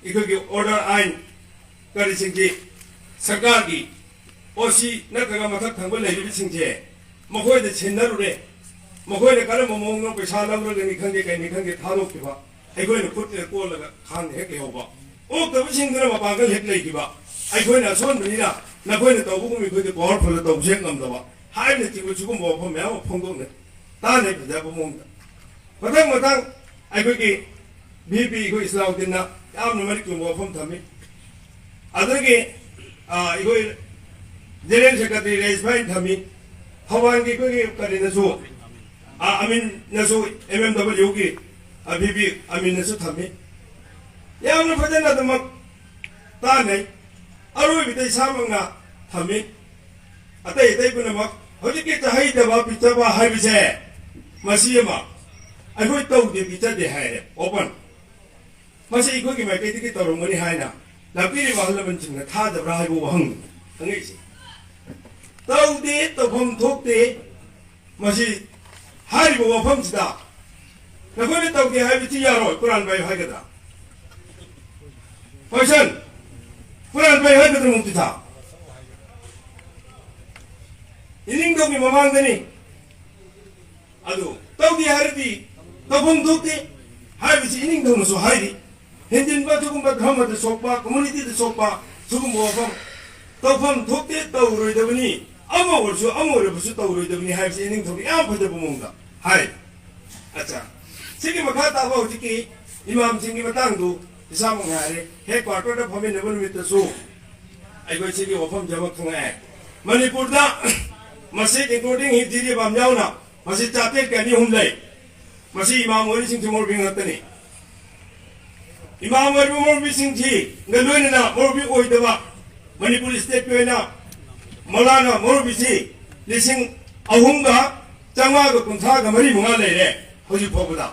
ꯑꯩꯈꯣꯏꯒꯤ ꯑꯣꯔꯗꯔ, ꯑꯥꯏꯟ ꯀꯔꯤꯁꯤꯡꯁꯤ ꯁꯔꯀꯥꯔꯒꯤ ꯑꯣ ꯁꯤ ꯅꯠꯇ꯭ꯔꯒ ꯃꯊꯛ ꯊꯪꯕ ꯂꯩꯔꯤꯕꯁꯤꯡꯁꯦ ꯃꯈꯣꯏꯗ ꯁꯤꯟꯅꯔꯨꯔꯦ꯫ ꯃꯈꯣꯏꯅ ꯀꯔꯝꯕ ꯃꯑꯣꯡꯗ ꯄꯩꯁꯥ ꯂꯧꯔꯒꯅꯤ ꯈꯪꯗꯦ, ꯀꯩꯅꯤ ꯈꯪꯗꯦ, ꯊꯥꯗꯣꯛꯈꯤꯕ, ꯑꯩꯈꯣꯏꯅ ꯈꯨꯠꯇ ꯀꯣꯜꯂꯒ ꯈꯥꯡꯗ ꯍꯦꯛ ꯂꯩꯍꯧꯕ꯫ ꯑꯣꯛꯇꯕꯁꯤꯡꯗꯨꯅ ꯃꯄꯥꯡꯒꯜ ꯍꯦꯛ ꯂꯩꯈꯤꯕ꯫ ꯑꯩꯈꯣꯏꯅ ꯑꯁꯣꯟꯕꯅꯤꯅ ꯅꯈꯣꯏꯅ ꯇꯧꯕꯒꯨꯝ ꯑꯩꯈꯣꯏꯗꯤ ꯄꯋꯥꯔꯐꯨꯜꯗ ꯇꯧꯕꯁꯦ ꯍꯦꯛ ꯉꯝꯗꯕ ꯍꯥꯏꯕꯅꯆꯤꯡꯕ ꯁꯤꯒꯨꯝꯕ ꯋꯥꯐꯝ ꯃꯌꯥꯝ ꯑꯃ ꯐꯣꯡꯗꯣꯛꯅꯩ꯫ ꯇꯥꯟꯅꯩ ꯐꯖꯕ ꯃꯑꯣꯡꯗ꯫ ꯃꯊꯪ ꯃꯊꯪ ꯑꯩꯈꯣꯏꯒꯤ ꯚꯤ ꯄꯤ ꯑꯩꯈꯣꯏ ꯏꯁꯂꯥꯎꯗꯤꯟꯅ ꯌꯥꯝꯅ ꯃꯔꯤꯛ ꯆꯨꯝꯕ ꯋꯥꯐꯝ ꯊꯝꯃꯤ꯫ ꯑꯗꯨꯗꯒꯤ, ꯑ, ꯑꯩꯈꯣꯏ ꯖꯦꯅꯔꯦꯜ ꯁꯦꯀ꯭ꯔꯦꯇꯔꯤ ꯔꯦꯁ ꯚꯥꯏꯅ ꯊꯝꯃꯤ꯫ ꯊꯧꯕꯥꯜꯒꯤ ꯑꯩꯈꯣꯏꯒꯤ ꯀꯔꯤꯅꯁꯨ, ꯑ, ꯑꯃꯤꯟꯅꯁꯨ, ꯑꯦꯝ ꯑꯦꯝ ꯗꯕꯜꯌꯨꯒꯤ, ꯑ, ꯚꯤ ꯄꯤ ꯑꯃꯤꯟꯅꯁꯨ ꯊꯝꯃꯤ꯫ ꯌꯥꯝꯅ ꯐꯖꯅ ꯑꯗꯨꯃꯛ ꯇꯥꯟꯅꯩ꯫ ꯑꯔꯣꯏꯕꯗ ꯏꯁꯥꯃꯛꯅ ꯊꯝꯃꯤ꯫ ꯑꯇꯩ ꯑꯇꯩ ꯄꯨꯝꯅꯃꯛ ꯍꯧꯖꯤꯛꯀꯤ ꯆꯥꯍꯩꯗꯕ ꯄꯤꯖꯕ ꯍꯥꯏꯕꯁꯦ ꯃꯁꯤ ꯑꯃ ꯑꯩꯈꯣꯏ ꯇꯧꯗꯦ, ꯄꯤꯖꯗꯦ ꯍꯥꯏꯔꯦ, ꯑꯣꯄꯟ꯫ ꯃꯁꯤ ꯑꯩꯈꯣꯏꯒꯤ ꯃꯥꯏꯀꯩꯗꯒꯤ ꯇꯧꯔꯝꯒꯅꯤ ꯍꯥꯏꯅ ꯂꯥꯛꯄꯤꯔꯤꯕ ꯑꯍꯜ ꯂꯃꯟꯁꯤꯡꯅ ꯊꯥꯖꯕ꯭ꯔꯥ ꯍꯥꯏꯕ ꯋꯥꯍꯪꯅꯤ ꯍꯪꯉꯛꯏꯁꯦ꯫ ꯇꯧꯗꯦ, ꯇꯧꯐꯝ ꯊꯣꯛꯇꯦ꯫ ꯃꯁꯤ ꯍꯥꯏꯔꯤꯕ ꯋꯥꯐꯝꯁꯤꯗ ꯅꯈꯣꯏꯅ ꯇꯧꯗꯦ ꯍꯥꯏꯕꯁꯤ ꯌꯥꯔꯣꯏ꯫ ꯀꯨꯔꯥꯟ ꯄꯥꯏꯌꯨ ꯍꯥꯏꯒꯗ꯭ꯔꯥ? ꯀꯣꯏꯁꯟ, ꯀꯨꯔꯥꯟ ꯄꯥꯏꯌꯨ ꯍꯥꯏꯒꯗ꯭ꯔꯥ? ꯃꯨꯛꯇꯤ ꯊꯥ ꯏꯅꯤꯡꯊꯧꯒꯤ ꯃꯃꯥꯡꯗꯅꯤ꯫ ꯑꯗꯨ ꯇꯧꯗꯦ ꯍꯥꯏꯔꯗꯤ ꯇꯧꯐꯝ ꯊꯣꯛꯇꯦ ꯍꯥꯏꯕꯁꯤ ꯏꯅꯤꯡꯊꯧꯅꯁꯨ ꯍꯥꯏꯔꯤ꯫ ꯍꯦꯟꯖꯤꯟꯕ ꯑꯗꯨꯒꯨꯝꯕ ꯙꯔꯃꯗ ꯁꯣꯛꯄ, ꯀꯝꯃꯨꯅꯤꯇꯤꯗ ꯁꯣꯛꯄ ꯁꯤꯒꯨꯝꯕ ꯋꯥꯐꯝ ꯇꯧꯐꯝ ꯊꯣꯛꯇꯦ, ꯇꯧꯔꯣꯏꯗꯕꯅꯤ, ꯑꯃ ꯑꯣꯏꯔꯁꯨ ꯑꯃ ꯑꯣꯏꯔꯕꯁꯨ ꯇꯧꯔꯣꯏꯗꯕꯅꯤ ꯍꯥꯏꯕꯁꯤ ꯏꯅꯤꯡꯊꯧꯅ ꯌꯥꯝ ꯐꯖꯕ ꯃꯑꯣꯡꯗ ꯍꯥꯏ꯫ ꯑꯠꯆꯥ, ꯁꯤꯒꯤ ꯃꯈꯥ ꯇꯥꯕ ꯍꯧꯖꯤꯛꯀꯤ ꯏꯃꯥꯝꯁꯤꯡꯒꯤ ꯃꯇꯥꯡꯗꯨ ꯏꯁꯥꯃꯛ ꯉꯥꯏꯔꯦ, ꯍꯦꯗ ꯀ꯭ꯋꯥꯔꯇꯔꯗ ꯐꯝꯃꯤꯟꯅꯕ ꯅꯨꯃꯤꯠꯇꯁꯨ ꯑꯩꯈꯣꯏ ꯁꯤꯒꯤ ꯋꯥꯐꯝꯁꯦ ꯑꯃ ꯈꯪꯉꯛꯑꯦ꯫ ꯃꯅꯤꯄꯨꯔꯗ ꯃꯁꯤ including ꯍꯤꯟꯗꯤꯗꯤ ꯕꯥꯝ ꯌꯥꯎꯅ ꯃꯁꯤ ꯆꯥꯇ꯭ꯔꯦꯠꯀ ꯑꯅꯤ ꯑꯍꯨꯝ ꯂꯩ꯫ ꯃꯁꯤ ꯏꯃꯥꯝ ꯑꯣꯏꯔꯤꯁꯤꯡꯁꯤ ꯃꯧꯔꯨꯕꯤ ꯉꯥꯛꯇꯅꯤ꯫ ꯏꯃꯥꯝ ꯑꯣꯏꯔꯤꯕ ꯃꯧꯔꯨꯕꯤꯁꯤꯡꯁꯤꯒ ꯂꯣꯏꯅꯅ ꯃꯧꯔꯨꯕꯤ ꯑꯣꯏꯗꯕ ꯃꯅꯤꯄꯨꯔ stateꯀꯤ ꯑꯣꯏꯅ ꯃꯧꯂꯥꯅꯥ ꯃꯧꯔꯨꯕꯤꯁꯤ ꯂꯤꯁꯤꯡ ꯑꯍꯨꯝꯒ ꯆꯥꯝꯃꯉꯥꯒ ꯀꯨꯟꯊ꯭ꯔꯥꯒ ꯃꯔꯤ ꯃꯉꯥ ꯂꯩꯔꯦ ꯍꯧꯖꯤꯛ ꯐꯥꯎꯕꯗ꯫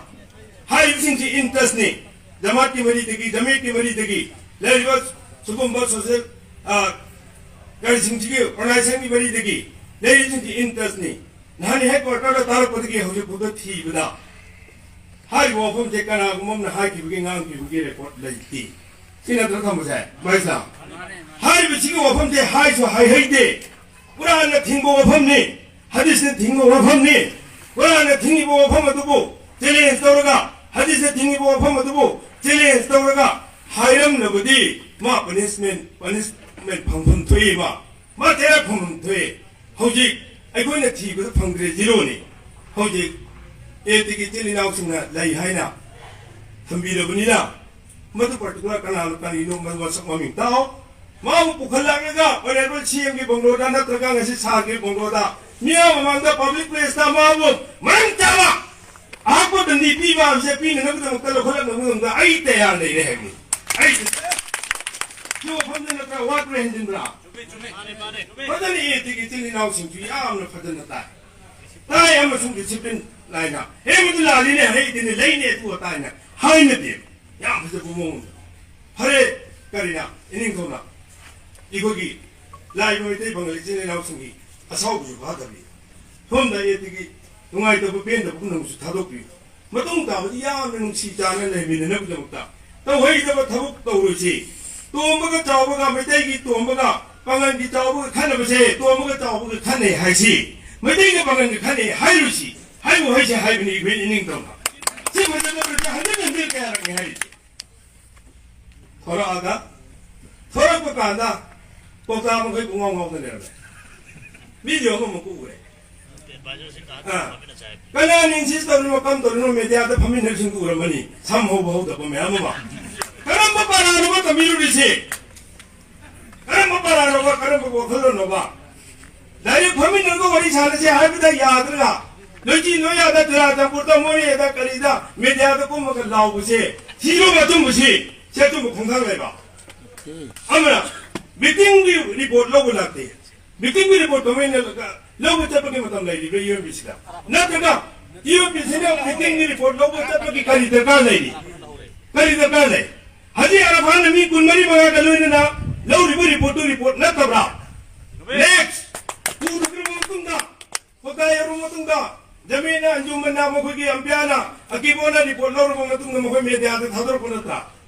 ꯍꯥꯏꯔꯤꯕꯁꯤꯡꯁꯤ in touchꯅꯤ꯫ ꯖꯃꯥꯠꯀꯤ ꯃꯔꯤꯗꯒꯤ, ꯖꯃꯤꯌꯠꯀꯤ ꯃꯔꯤꯗꯒꯤ ꯂꯩꯔꯤꯕ ꯁꯤꯒꯨꯝꯕ social, ꯑ, ꯀꯔꯤꯁꯤꯡꯁꯤꯒꯤ organizationꯒꯤ ꯃꯔꯤꯗꯒꯤ ꯂꯩꯔꯤꯕꯁꯤꯡꯁꯤ in touchꯅꯤ꯫ ꯅꯍꯥꯟ headquarterꯗ ꯇꯥꯔꯛꯄꯗꯒꯤ ꯍꯧꯖꯤꯛ ꯐꯥꯎꯕ ꯊꯤꯕꯗ ꯍꯥꯏꯔꯤꯕ ꯋꯥꯐꯝꯁꯦ ꯀꯅꯥꯒꯨꯝꯕ ꯑꯃꯅ ꯍꯥꯏꯈꯤꯕꯒꯤ, ꯉꯥꯡꯈꯤꯕꯒꯤ record ꯂꯩꯇꯦ꯫ ꯁꯤ ꯅꯠꯇ꯭ꯔ ꯊꯝꯕꯁꯦ, ꯚꯥꯏ ꯏꯁꯂꯥꯝ? ꯍꯥꯏꯔꯤꯕꯁꯤꯒꯤ ꯋꯥꯐꯝꯁꯦ ꯍꯥꯏꯁꯨ ꯍꯥꯏꯍꯩꯗꯦ꯫ ꯀꯨꯔꯥꯟꯅ ꯊꯤꯡꯕ ꯋꯥꯐꯝꯅꯤ, ꯍꯗꯤꯁꯅ ꯊꯤꯡꯕ ꯋꯥꯐꯝꯅꯤ꯫ ꯀꯨꯔꯥꯟꯅ ꯊꯤꯡꯉꯤꯕ ꯋꯥꯐꯝ ꯑꯗꯨꯕꯨ challenge ꯇꯧꯔꯒ, ꯍꯗꯤꯁꯅ ꯊꯤꯡꯉꯤꯕ ꯋꯥꯐꯝ ꯑꯗꯨꯕꯨ challenge ꯇꯧꯔꯒ ꯍꯥꯏꯔꯝꯂꯕꯗꯤ ꯃꯥ punishment, punishment ꯐꯪꯐꯝ ꯊꯣꯛꯏ, ꯃꯥ, ꯃꯥ ꯆꯩꯔꯥꯛ ꯐꯪꯐꯝ ꯊꯣꯛꯏ꯫ ꯍꯧꯖꯤꯛ ꯑꯩꯈꯣꯏꯅ ꯊꯤꯕꯗ ꯐꯪꯗ꯭ꯔꯦ, zeroꯅꯤ꯫ ꯍꯧꯖꯤꯛ ATꯒꯤ ꯏꯆꯤꯜ ꯏꯅꯥꯎꯁꯤꯡꯅ ꯂꯩ ꯍꯥꯏꯅ ꯊꯝꯕꯤꯔꯕꯅꯤꯅ, ꯃꯗꯨ particular ꯀꯅꯥꯅꯣ ꯀꯔꯤꯅꯣ, ꯃꯗꯨ ꯃꯁꯛ ꯃꯃꯤꯡ ꯇꯥꯛꯑꯣ꯫ ꯃꯥꯕꯨ ꯄꯨꯈꯠꯂꯛꯂꯒ Honourable CMꯒꯤ ꯕꯪꯒ꯭ꯂꯣꯗ ꯅꯠꯇ꯭ꯔꯒ ꯉꯁꯤ ꯁꯥꯔꯒꯤ ꯕꯪꯒ꯭ꯂꯣꯗ ꯃꯤꯌꯥꯝ ꯃꯃꯥꯡꯗ public placeꯇ ꯃꯥꯕꯨ ꯃꯔꯝ ꯆꯥꯕ ꯑꯍꯥꯛꯄ ꯗꯟꯗꯤ ꯄꯤꯕ ꯍꯥꯏꯕꯁꯦ ꯄꯤꯅꯅꯕꯒꯤꯗꯃꯛꯇ ꯂꯧꯈꯠꯂꯛꯅꯕꯒꯤꯗꯃꯛꯇ ꯑꯩ ꯇꯌꯥꯔ ꯂꯩꯔꯦ ꯍꯥꯏꯕꯅꯤ꯫ ꯑꯩ ꯁꯤ ꯋꯥꯐꯝꯗ ꯅꯠꯇ꯭ꯔꯥ ꯋꯥꯠꯄ꯭ꯔꯥ ꯍꯦꯟꯖꯤꯟꯕ꯭ꯔꯥ? ꯐꯖꯅ ATꯒꯤ ꯏꯆꯤꯜ ꯏꯅꯥꯎꯁꯤꯡꯁꯨ ꯌꯥꯝꯅ ꯐꯖꯅ ꯇꯥꯏ꯫ ꯇꯥꯏ ꯑꯃꯁꯨꯡ discipline ꯅꯥꯏꯅ, "ꯑꯦ, ꯃꯗꯨ ꯂꯥꯜꯂꯤꯅꯦ, ꯍꯩꯗꯤꯅꯦ, ꯂꯩꯅꯦ, ꯑꯗꯨ ꯑꯗꯥ" ꯍꯥꯏꯅ ꯍꯥꯏꯅꯗꯦ꯫ ꯌꯥꯝ ꯐꯖꯕ ꯃꯑꯣꯡꯗ꯫ ꯐꯔꯦ, ꯀꯔꯤꯅ, ꯏꯅꯤꯡꯊꯧꯅ ꯑꯩꯈꯣꯏꯒꯤ ꯂꯥꯛꯏꯕ ꯃꯩꯇꯩ ꯄꯥꯉꯜ ꯏꯆꯤꯜ ꯏꯅꯥꯎꯁꯤꯡꯒꯤ ꯑꯁꯥꯎꯕꯁꯨ ꯐꯥꯊꯕꯤ꯫ ꯁꯣꯝꯗ ATꯒꯤ ꯅꯨꯡꯉꯥꯏꯇꯕ ꯄꯦꯟꯗꯕ ꯄꯨꯝꯅꯃꯛꯁꯨ ꯊꯥꯗꯣꯛꯄꯤꯌꯨ꯫ ꯃꯇꯨꯡ ꯇꯥꯕꯗ ꯌꯥꯝꯅ ꯅꯨꯡꯁꯤ ꯆꯥꯟꯅ ꯂꯩꯃꯤꯟꯅꯅꯕꯒꯤꯗꯃꯛꯇ ꯇꯧꯍꯩꯗꯕ ꯊꯕꯛ ꯇꯧꯔꯣꯏꯁꯤ꯫ ꯇꯣꯝꯕꯒ ꯆꯥꯎꯕꯒ, ꯃꯩꯇꯩꯒꯤ ꯇꯣꯝꯕꯒ ꯄꯥꯉꯜꯒꯤ ꯆꯥꯎꯕꯒ ꯈꯟꯅꯕꯁꯦ, ꯇꯣꯝꯕꯒ ꯆꯥꯎꯕꯒ ꯈꯟꯅꯩ ꯍꯥꯏꯁꯤ, ꯃꯩꯇꯩꯒ ꯄꯥꯉꯜꯒ ꯈꯟꯅꯩ ꯍꯥꯏꯔꯣꯏꯁꯤ꯫ ꯍꯥꯏꯕꯨ ꯍꯩꯁꯦ ꯍꯥꯏꯕꯅꯤ, ꯑꯩꯈꯣꯏ ꯏꯅꯤꯡꯇꯝꯅ꯫ ꯁꯤ ꯐꯖꯅꯕꯁꯦ ꯍꯟꯖꯤꯟ ꯍꯟꯖꯤꯟ ꯀꯌꯥꯔꯛꯅꯤ ꯍꯥꯏꯔꯤꯁꯦ꯫ ꯊꯣꯔꯛꯑꯒ, ꯊꯣꯔꯛꯄ ꯀꯥꯟꯗ ꯀꯧꯇꯥ ꯃꯈꯩ ꯄꯨꯡꯉꯥꯎ ꯉꯥꯎꯗ ꯂꯩꯔꯝꯃꯦ꯫ Video ꯑꯃꯃꯨꯛ ꯎꯔꯦ꯫ ꯑꯥ꯫ ꯀꯅꯥꯅ insist ꯇꯧꯔꯤꯅꯣ, ꯀꯝ ꯇꯧꯔꯤꯅꯣ, mediaꯗ ꯐꯝꯃꯤꯟꯅꯔꯤꯁꯤꯡꯗꯨ ꯎꯔꯝꯃꯅꯤ, ꯁꯝ ꯍꯧꯕ ꯍꯧꯗꯕ ꯃꯌꯥꯝ ꯑꯃ꯫ ꯀꯔꯝꯕ ꯄꯔꯥꯅꯣꯕ ꯇꯝꯕꯤꯔꯨꯔꯤꯁꯦ? ꯀꯔꯝꯕ ꯄꯔꯥꯅꯣꯕ, ꯀꯔꯝꯕ ꯋꯥꯈꯜꯂꯣꯟꯅꯣꯕ? ꯗꯥꯏꯔꯦꯛ ꯐꯝꯃꯤꯟꯅꯔꯒ ꯋꯥꯔꯤ ꯁꯥꯟꯅꯁꯦ ꯍꯥꯏꯕꯗ ꯌꯥꯗ꯭ꯔꯒ, ꯂꯣꯏꯆꯤ ꯂꯣꯏꯌꯥꯗ, ꯆꯨꯔꯥꯆꯥꯟꯄꯨꯔꯗ, ꯃꯣꯔꯦꯗ, ꯀꯔꯤꯗ ꯃꯦꯗꯤꯌꯥꯗ ꯀꯨꯝꯃꯒ ꯂꯥꯎꯕꯁꯦ, ꯁꯤꯔꯣꯕ ꯑꯆꯨꯝꯕꯁꯤ? ꯁꯤ ꯑꯆꯨꯝꯕ ꯈꯣꯡꯊꯥꯡ ꯂꯩꯕ? ꯑꯃꯅ, ꯃꯤꯇꯤꯡꯒꯤ ꯔꯤꯄꯣꯔꯠ ꯂꯧꯕ ꯂꯥꯛꯇꯦ꯫ ꯃꯤꯇꯤꯡꯒꯤ ꯔꯤꯄꯣꯔꯠ ꯀꯃꯥꯏꯅ ꯂꯧꯕ ꯆꯠꯄꯒꯤ ꯃꯇꯝ ꯂꯩꯔꯤꯕ꯭ꯔꯥ ꯌꯨ ꯑꯦꯝ ꯄꯤ ꯁꯤꯗ? ꯅꯠꯇ꯭ꯔꯒ ꯌꯨ ꯑꯦꯝ ꯄꯤ ꯁꯤꯅ ꯃꯤꯇꯤꯡꯒꯤ ꯔꯤꯄꯣꯔꯠ ꯂꯧꯕ ꯆꯠꯄꯒꯤ ꯀꯔꯤ ꯗꯔꯀꯥꯔ ꯂꯩꯔꯤ? ꯀꯔꯤ ꯗꯔꯀꯥꯔ ꯂꯩ? ꯍꯥꯖꯤ ꯑꯔꯐꯥꯟꯅ ꯃꯤ ꯀꯨꯟꯃꯔꯤ ꯃꯉꯥꯒ ꯂꯣꯏꯅꯅ ꯂꯧꯔꯤꯕ ꯔꯤꯄꯣꯔꯠꯇꯨ ꯔꯤꯄꯣꯔꯠ ꯅꯠꯇꯕ꯭ꯔꯥ? ꯅꯦꯛꯁ! ꯎꯗ꯭ꯔꯕ ꯃꯇꯨꯡꯗ, ꯀꯣꯇꯥ ꯌꯧꯔꯕ ꯃꯇꯨꯡꯗ, ꯖꯃꯤꯅ ꯑꯟꯖꯨꯃꯟꯅ, ꯃꯈꯣꯏꯒꯤ ꯑꯝꯄꯤꯌꯥꯅ, ꯑꯀꯤꯕꯣꯅ ꯔꯤꯄꯣꯔꯠ ꯂꯧꯔꯕ ꯃꯇꯨꯡꯗ ꯃꯈꯣꯏ ꯃꯦꯗꯤꯌꯥꯗ ꯊꯥꯗꯣꯔꯛꯄ ꯅꯠꯇ꯭ꯔꯥ?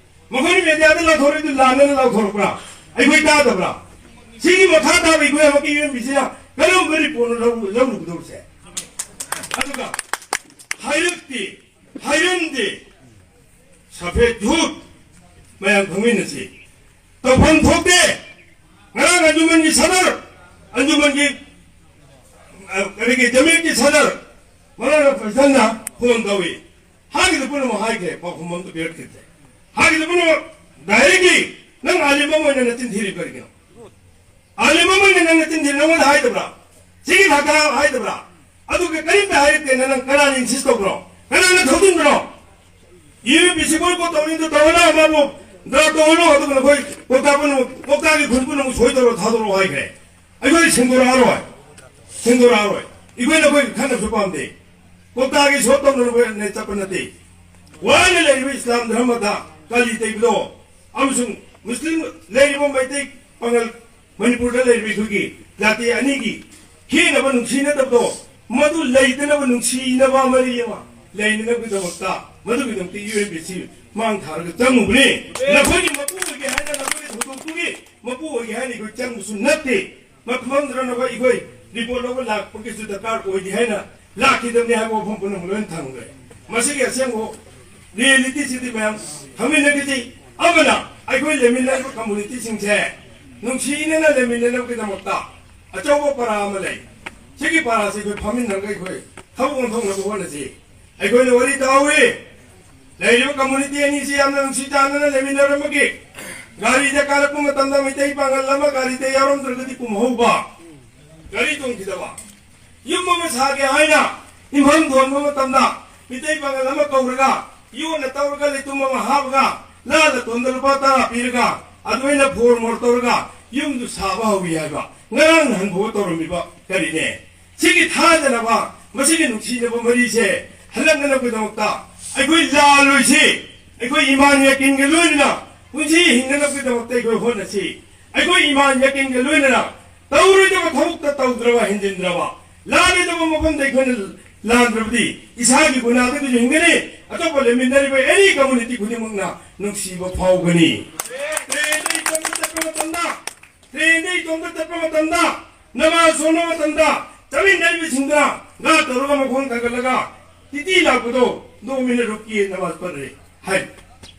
ꯃꯈꯣꯏꯅ ꯃꯦꯗꯤꯌꯥꯗ ꯂꯥꯎꯊꯣꯔꯛꯏꯗꯨ ꯂꯥꯟꯅꯅ ꯂꯥꯎꯊꯣꯔꯛꯄ꯭ꯔꯥ? ꯑꯩꯈꯣꯏ ꯇꯥꯗꯕ꯭ꯔꯥ? ꯁꯤꯒꯤ ꯃꯈꯥ ꯇꯥꯕ ꯑꯩꯈꯣꯏ ꯑꯃꯛꯀꯤ ꯌꯨ ꯑꯦꯝ ꯄꯤ ꯁꯤꯅ ꯀꯔꯝꯕ ꯔꯤꯄꯣꯔꯠꯅꯣ ꯂꯧ-, ꯂꯧꯔꯨꯒꯗꯧꯔꯤꯁꯦ? ꯑꯗꯨꯒ ꯍꯥꯏꯔꯛꯇꯦ, ꯍꯥꯏꯔꯝꯗꯦ, ꯁꯐꯦꯗ ꯖꯨꯠ꯫ ꯃꯌꯥꯝ ꯈꯪꯃꯤꯟꯅꯁꯤ꯫ ꯇꯧꯐꯝ ꯊꯣꯛꯇꯦ꯫ ꯉꯔꯥꯡ ꯑꯟꯖꯨꯃꯟꯒꯤ ꯁꯗꯔ, ꯑꯟꯖꯨꯃꯟꯒꯤ, ꯑ, ꯀꯔꯤꯒꯤ ꯖꯃꯤꯌꯠꯀꯤ ꯁꯗꯔ ꯃꯧꯂꯥꯅꯥ ꯐꯩꯁꯜꯅ ꯐꯣꯟ ꯇꯧꯏ꯫ ꯍꯥꯏꯒꯗꯕ ꯄꯨꯝꯅꯃꯛ ꯍꯥꯏꯈ꯭ꯔꯦ, ꯄꯥꯎꯈꯨꯝ ꯑꯝꯇ ꯄꯤꯔꯛꯈꯤꯗ꯭ꯔꯦ꯫ ꯍꯥꯏꯒꯗꯕ ꯄꯨꯝꯅꯃꯛ ꯗꯥꯏꯔꯦꯛꯂꯤ ꯅꯪ ꯑꯥꯂꯤꯝ ꯑꯃ ꯑꯣꯏꯅ ꯅꯆꯤꯟ ꯊꯤꯔꯤ ꯀꯔꯤꯒꯤꯅꯣ? ꯑꯥꯂꯤꯝ ꯑꯃ ꯑꯣꯏꯅ ꯅꯪ ꯅꯆꯤꯟ ꯊꯤꯔꯤ, ꯅꯉꯣꯟꯗ ꯍꯥꯏꯗꯕ꯭ꯔꯥ? ꯁꯤꯒꯤ ꯊꯥꯛꯇ ꯍꯥꯏꯗꯕ꯭ꯔꯥ? ꯑꯗꯨꯒ ꯀꯔꯤꯝꯇ ꯍꯥꯏꯔꯛꯇꯦꯅ ꯅꯪ ꯀꯅꯥꯅ ꯏꯟꯁꯤꯁ ꯇꯧꯕ꯭ꯔꯣ? ꯀꯅꯥꯅ ꯊꯧꯖꯤꯟꯕ꯭ꯔꯣ? ꯌꯨ ꯑꯦꯝ ꯄꯤ ꯁꯤ ꯕꯣꯏꯀꯣꯠ ꯇꯧꯅꯤꯡꯗ ꯇꯧꯍꯜꯂꯣ, ꯑꯃꯕꯨ ꯗ꯭ꯔꯥ ꯇꯧꯍꯜꯂꯣ, ꯑꯗꯨꯒ ꯅꯈꯣꯏ ꯀꯣꯛꯇꯥ ꯄꯨꯝꯅꯃꯛ, ꯀꯣꯛꯇꯥꯒꯤ ꯈꯨꯟ ꯄꯨꯝꯅꯃꯛ ꯁꯣꯏ ꯇꯧꯔ ꯊꯥꯗꯣꯔꯛꯑꯣ ꯍꯥꯏꯈ꯭ꯔꯦ꯫ ꯑꯩꯈꯣꯏ ꯁꯦꯡꯗꯣꯔꯛꯑꯔꯣꯏ, ꯁꯦꯡꯗꯣꯔꯛꯑꯔꯣꯏ꯫ ꯑꯩꯈꯣꯏ ꯅꯈꯣꯏꯒꯤ ꯈꯟꯅꯕꯁꯨ ꯄꯥꯝꯗꯦ꯫ ꯀꯣꯛꯇꯥꯒꯤ ꯁꯣ ꯇꯧꯅꯔꯨꯕ ꯆꯠꯄ ꯅꯠꯇꯦ꯫ ꯋꯥꯅ ꯂꯩꯔꯤꯕ ꯏꯁꯂꯥꯝ ꯙꯔꯃꯗ ꯀꯥꯂꯤ ꯇꯩꯕꯗꯣ ꯑꯃꯁꯨꯡ ꯃꯨꯁꯂꯤꯝ ꯂꯩꯔꯤꯕ ꯃꯩꯇꯩ ꯄꯥꯉꯜ ꯃꯅꯤꯄꯨꯔꯗ ꯂꯩꯔꯤꯕ ꯑꯩꯈꯣꯏꯒꯤ ꯖꯥꯇꯤ ꯑꯅꯤꯒꯤ ꯈꯦꯅꯕ ꯅꯨꯡꯁꯤꯅꯗꯕꯗꯣ, ꯃꯗꯨ ꯂꯩꯇꯅꯕ ꯅꯨꯡꯁꯤꯅꯕ ꯃꯔꯤ ꯑꯃ ꯂꯩꯅꯅꯕꯒꯤꯗꯃꯛꯇ, ꯃꯗꯨꯒꯤꯗꯃꯛꯇ ꯌꯨ ꯑꯦꯝ ꯄꯤ ꯁꯤ ꯃꯥꯡ ꯊꯥꯔꯒ ꯆꯪꯉꯨꯕꯅꯤ꯫ ꯅꯈꯣꯏꯒꯤ ꯃꯄꯨ ꯑꯣꯏꯒꯦ ꯍꯥꯏꯅ, ꯅꯈꯣꯏꯒꯤ ꯊꯧꯗꯣꯛꯇꯨꯒꯤ ꯃꯄꯨ ꯑꯣꯏꯒꯦ ꯍꯥꯏꯅ ꯑꯩꯈꯣꯏ ꯆꯪꯕꯁꯨ ꯅꯠꯇꯦ꯫ ꯃꯐꯝꯗꯨꯗ ꯅꯈꯣꯏ ꯑꯩꯈꯣꯏ ꯔꯤꯄꯣꯔꯠ ꯂꯧꯕ ꯂꯥꯛꯄꯒꯤꯁꯨ ꯗꯔꯀꯥꯔ ꯑꯣꯏꯗꯦ ꯍꯥꯏꯅ ꯂꯥꯛꯈꯤꯗꯕꯅꯤ ꯍꯥꯏꯕ ꯋꯥꯐꯝ ꯄꯨꯝꯅꯃꯛ ꯂꯣꯏꯅ ꯊꯝꯈ꯭ꯔꯦ꯫ ꯃꯁꯤꯒꯤ ꯑꯁꯦꯡꯕ ꯔꯤꯌꯦꯂꯤꯇꯤꯁꯤꯗꯤ ꯃꯌꯥꯝ ꯈꯪꯃꯤꯟꯅꯈꯤꯁꯤ꯫ ꯑꯃꯅ ꯑꯩꯈꯣꯏ ꯂꯩꯃꯤꯟꯅꯔꯤꯕ ꯀꯝꯃꯨꯅꯤꯇꯤꯁꯤꯡꯁꯦ ꯅꯨꯡꯁꯤꯅꯅ ꯂꯩꯃꯤꯟꯅꯅꯕꯒꯤꯗꯃꯛꯇ ꯑꯆꯧꯕ ꯄꯔꯥ ꯑꯃ ꯂꯩ꯫ ꯁꯤꯒꯤ ꯄꯔꯥꯁꯤ ꯑꯩꯈꯣꯏ ꯐꯝꯃꯤꯟꯅꯔꯒ ꯑꯩꯈꯣꯏ ꯊꯕꯛ ꯑꯣꯟꯊꯣꯛꯅꯕ ꯍꯣꯠꯅꯁꯤ꯫ ꯑꯩꯈꯣꯏꯅ ꯋꯥꯔꯤ ꯇꯥꯍꯧꯏ, ꯂꯩꯔꯤꯕ ꯀꯝꯃꯨꯅꯤꯇꯤ ꯑꯅꯤꯁꯤ ꯌꯥꯝꯅ ꯅꯨꯡꯁꯤ ꯆꯥꯟꯅꯅ ꯂꯩꯃꯤꯟꯅꯔꯝꯕꯒꯤ ꯒꯥꯔꯤꯗ ꯀꯥꯔꯛꯄ ꯃꯇꯝꯗ ꯃꯩꯇꯩ ꯄꯥꯡꯒꯜ ꯑꯃ ꯒꯥꯔꯤꯗ ꯌꯥꯎꯔꯝꯗ꯭ꯔꯒꯗꯤ ꯄꯨꯝꯍꯧꯕ꯫ ꯒꯥꯔꯤ ꯇꯣꯡꯈꯤꯗꯕ꯫ ꯌꯨꯝ ꯑꯃ ꯁꯥꯒꯦ ꯍꯥꯏꯅ ꯌꯨꯝꯐꯝ ꯊꯣꯟꯕ ꯃꯇꯝꯗ ꯃꯤꯇꯩ ꯄꯥꯉꯜ ꯑꯃ ꯀꯧꯔꯒ, ꯌꯣꯠꯅ ꯇꯧꯔꯒ, ꯂꯩꯇꯨꯝ ꯑꯃ ꯍꯥꯞꯄꯒ, ꯂꯥꯟꯅ ꯇꯣꯟꯗ ꯂꯨꯄꯥ ꯇꯔꯥ ꯄꯤꯔꯒ, ꯑꯗꯨꯃꯥꯏꯅ ꯐꯣꯔ ꯃꯣꯔ ꯇꯧꯔꯒ ꯌꯨꯝꯗꯨ ꯁꯥꯕ ꯍꯧꯏ ꯍꯥꯏꯕ ꯉꯔꯥꯡ ꯅꯍꯥꯟ ꯐꯥꯎꯕ ꯇꯧꯔꯝꯃꯤꯕ ꯀꯔꯤꯅꯦ? ꯁꯤꯒꯤ ꯊꯥꯖꯅꯕ, ꯃꯁꯤꯒꯤ ꯅꯨꯡꯁꯤꯅꯕ ꯃꯔꯤꯁꯦ ꯍꯜꯂꯛꯅꯅꯕꯒꯤꯗꯃꯛꯇ ꯑꯩꯈꯣꯏ ꯂꯥꯜꯂꯣꯏꯁꯤ꯫ ꯑꯩꯈꯣꯏ ꯏꯃꯥꯟ ꯌꯥꯀꯤꯟꯒ ꯂꯣꯏꯅꯅ ꯄꯨꯟꯁꯤ ꯍꯤꯡꯅꯅꯕꯒꯤꯗꯃꯛꯇ ꯑꯩꯈꯣꯏ ꯍꯣꯠꯅꯁꯤ꯫ ꯑꯩꯈꯣꯏ ꯏꯃꯥꯟ ꯌꯥꯀꯤꯟꯒ ꯂꯣꯏꯅꯅ ꯇꯧꯔꯣꯏꯗꯕ ꯊꯕꯛꯇ ꯇꯧꯗ꯭ꯔꯕ, ꯍꯦꯟꯖꯤꯟꯗ꯭ꯔꯕ, ꯂꯥꯜꯂꯣꯏꯗꯕ ꯃꯐꯝꯗ ꯑꯩꯈꯣꯏꯅ ꯂꯥꯟꯗ꯭ꯔꯕꯗꯤ ꯏꯁꯥꯒꯤ ꯒꯨꯅꯥꯗꯒꯤꯁꯨ ꯍꯤꯡꯒꯅꯤ, ꯑꯇꯣꯞꯄ ꯂꯩꯃꯤꯟꯅꯔꯤꯕ any community ꯈꯨꯗꯤꯡꯃꯛꯅ ꯅꯨꯡꯁꯤꯕ ꯐꯥꯎꯒꯅꯤ꯫ ꯇ꯭ꯔꯦꯟꯗ ꯏꯇꯣꯝꯇ ꯆꯠꯄ ꯃꯇꯝꯗ, ꯇ꯭ꯔꯦꯟꯗ ꯏꯇꯣꯝꯇ ꯆꯠꯄ ꯃꯇꯝꯗ, ꯅꯃꯥꯖ ꯁꯣꯟꯕ ꯃꯇꯝꯗ ꯆꯠꯃꯤꯟꯅꯔꯤꯕꯁꯤꯡꯗ ꯒꯥ ꯇꯧꯔꯒ ꯃꯈꯣꯡ ꯊꯥꯡꯒꯠꯂꯒ ꯇꯤꯇꯤ ꯂꯥꯛꯄꯗꯣ ꯅꯣꯡꯃꯤꯅ ꯔꯨꯛꯀꯤ ꯅꯃꯥꯖ ꯄꯠꯂꯦ ꯍꯥꯏ꯫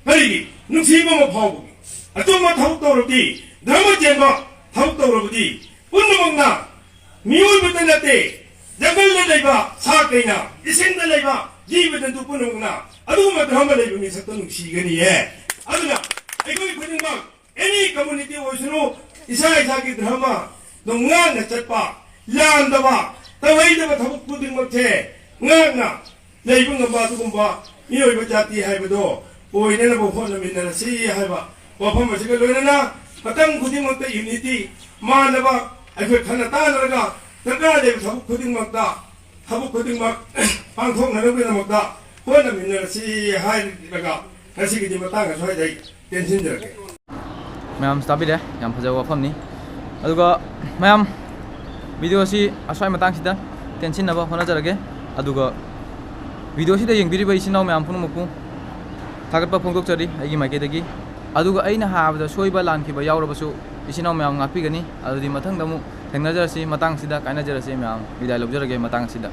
ꯀꯔꯤꯒꯤ? ꯅꯨꯡꯁꯤꯕ ꯑꯃ ꯐꯥꯎꯕꯒꯤ꯫ ꯑꯆꯨꯝꯕ ꯊꯕꯛ ꯇꯧꯔꯕꯗꯤ, ꯙꯔꯃ ꯆꯦꯟꯕ ꯊꯕꯛ ꯇꯧꯔꯕꯗꯤ, ꯄꯨꯝꯅꯃꯛꯅ ꯃꯤꯑꯣꯏꯕꯇ ꯅꯠꯇꯦ, ꯖꯪꯒꯜꯗ ꯂꯩꯕ ꯁꯥ ꯀꯩꯅ, ꯏꯁꯤꯡꯗ ꯂꯩꯕ ꯖꯤꯕ ꯖꯟꯇꯨ ꯄꯨꯝꯅꯃꯛꯅ ꯑꯗꯨꯒꯨꯝꯕ ꯙꯔꯃ ꯂꯩꯕ ꯃꯤꯁꯛꯇ ꯅꯨꯡꯁꯤꯒꯅꯤꯌꯦ꯫ ꯑꯗꯨꯅ ꯑꯩꯈꯣꯏ ꯈꯨꯗꯤꯡꯃꯛ any community ꯑꯣꯏꯁꯅꯨ, ꯏꯁꯥ ꯏꯁꯥꯒꯤ ꯙꯔꯃ ꯑꯗꯨꯝ ꯉꯥꯛꯅ ꯆꯠꯄ, ꯂꯥꯟꯗꯕ, ꯇꯧꯍꯩꯗꯕ ꯊꯕꯛ ꯈꯨꯗꯤꯡꯃꯛꯁꯦ ꯉꯥꯛꯅ ꯂꯩꯕ ꯉꯝꯕ ꯑꯗꯨꯒꯨꯝꯕ ꯃꯤꯑꯣꯏꯕ ꯖꯥꯇꯤ ꯍꯥꯏꯕꯗꯣ ꯑꯣꯏꯅꯅꯕ ꯍꯣꯠꯅꯃꯤꯟꯅꯔꯁꯤ ꯍꯥꯏꯕ ꯋꯥꯐꯝ ꯑꯁꯤꯒ ꯂꯣꯏꯅꯅ ꯃꯇꯝ ꯈꯨꯗꯤꯡꯃꯛꯇ unity ꯃꯥꯟꯅꯕ ꯑꯩꯈꯣꯏ ꯈꯟꯅ ꯇꯥꯟꯅꯔꯒ ꯗꯔꯀꯥꯔ ꯂꯩꯕ ꯊꯕꯛ ꯈꯨꯗꯤꯡꯃꯛꯇ, ꯊꯕꯛ ꯈꯨꯗꯤꯡꯃꯛ ꯄꯥꯡꯊꯣꯛꯅꯅꯕꯒꯤꯗꯃꯛꯇ ꯍꯣꯠꯅꯃꯤꯟꯅꯔꯁꯤ ꯍꯥꯏꯔꯒ ꯉꯁꯤꯒꯤꯗꯤ ꯃꯇꯥꯡ ꯑꯁ꯭ꯋꯥꯏꯗ ꯑꯩ ꯇꯦꯟꯁꯤꯟꯖꯔꯒꯦ꯫ ꯃꯌꯥꯝꯁꯨ ꯇꯥꯕꯤꯔꯦ, ꯌꯥꯝ ꯐꯖꯕ ꯋꯥꯐꯝꯅꯤ꯫ ꯑꯗꯨꯒ ꯃꯌꯥꯝ, video ꯑꯁꯤ ꯑꯁ꯭ꯋꯥꯏ ꯃꯇꯥꯡꯁꯤꯗ ꯇꯦꯟꯁꯤꯟꯅꯕ ꯍꯣꯠꯅꯖꯔꯒꯦ꯫ ꯑꯗꯨꯒ video ꯁꯤꯗ ꯌꯦꯡꯕꯤꯔꯤꯕ ꯏꯆꯤꯟ ꯏꯅꯥꯎ ꯃꯌꯥꯝ ꯄꯨꯝꯅꯃꯛꯄꯨ ꯊꯥꯒꯠꯄ ꯐꯣꯡꯗꯣꯛꯆꯔꯤ ꯑꯩꯒꯤ ꯃꯥꯏꯀꯩꯗꯒꯤ꯫ ꯑꯗꯨꯒ ꯑꯩꯅ ꯍꯥꯏꯕꯗ ꯁꯣꯏꯕ ꯂꯥꯟꯈꯤꯕ ꯌꯥꯎꯔꯕꯁꯨ ꯏꯆꯤꯟ ꯏꯅꯥꯎ ꯃꯌꯥꯝ ꯉꯥꯛꯄꯤꯒꯅꯤ꯫ ꯑꯗꯨꯗꯤ ꯃꯊꯪꯗ ꯑꯃꯨꯛ ꯊꯦꯡꯅꯖꯔꯁꯤ꯫ ꯃꯇꯥꯡꯁꯤꯗ ꯀꯥꯏꯅꯖꯔꯁꯤ ꯃꯌꯥꯝ꯫ ꯕꯤꯗꯥꯏ ꯂꯧꯖꯔꯒꯦ ꯃꯇꯥꯡ ꯑꯁꯤꯗ꯫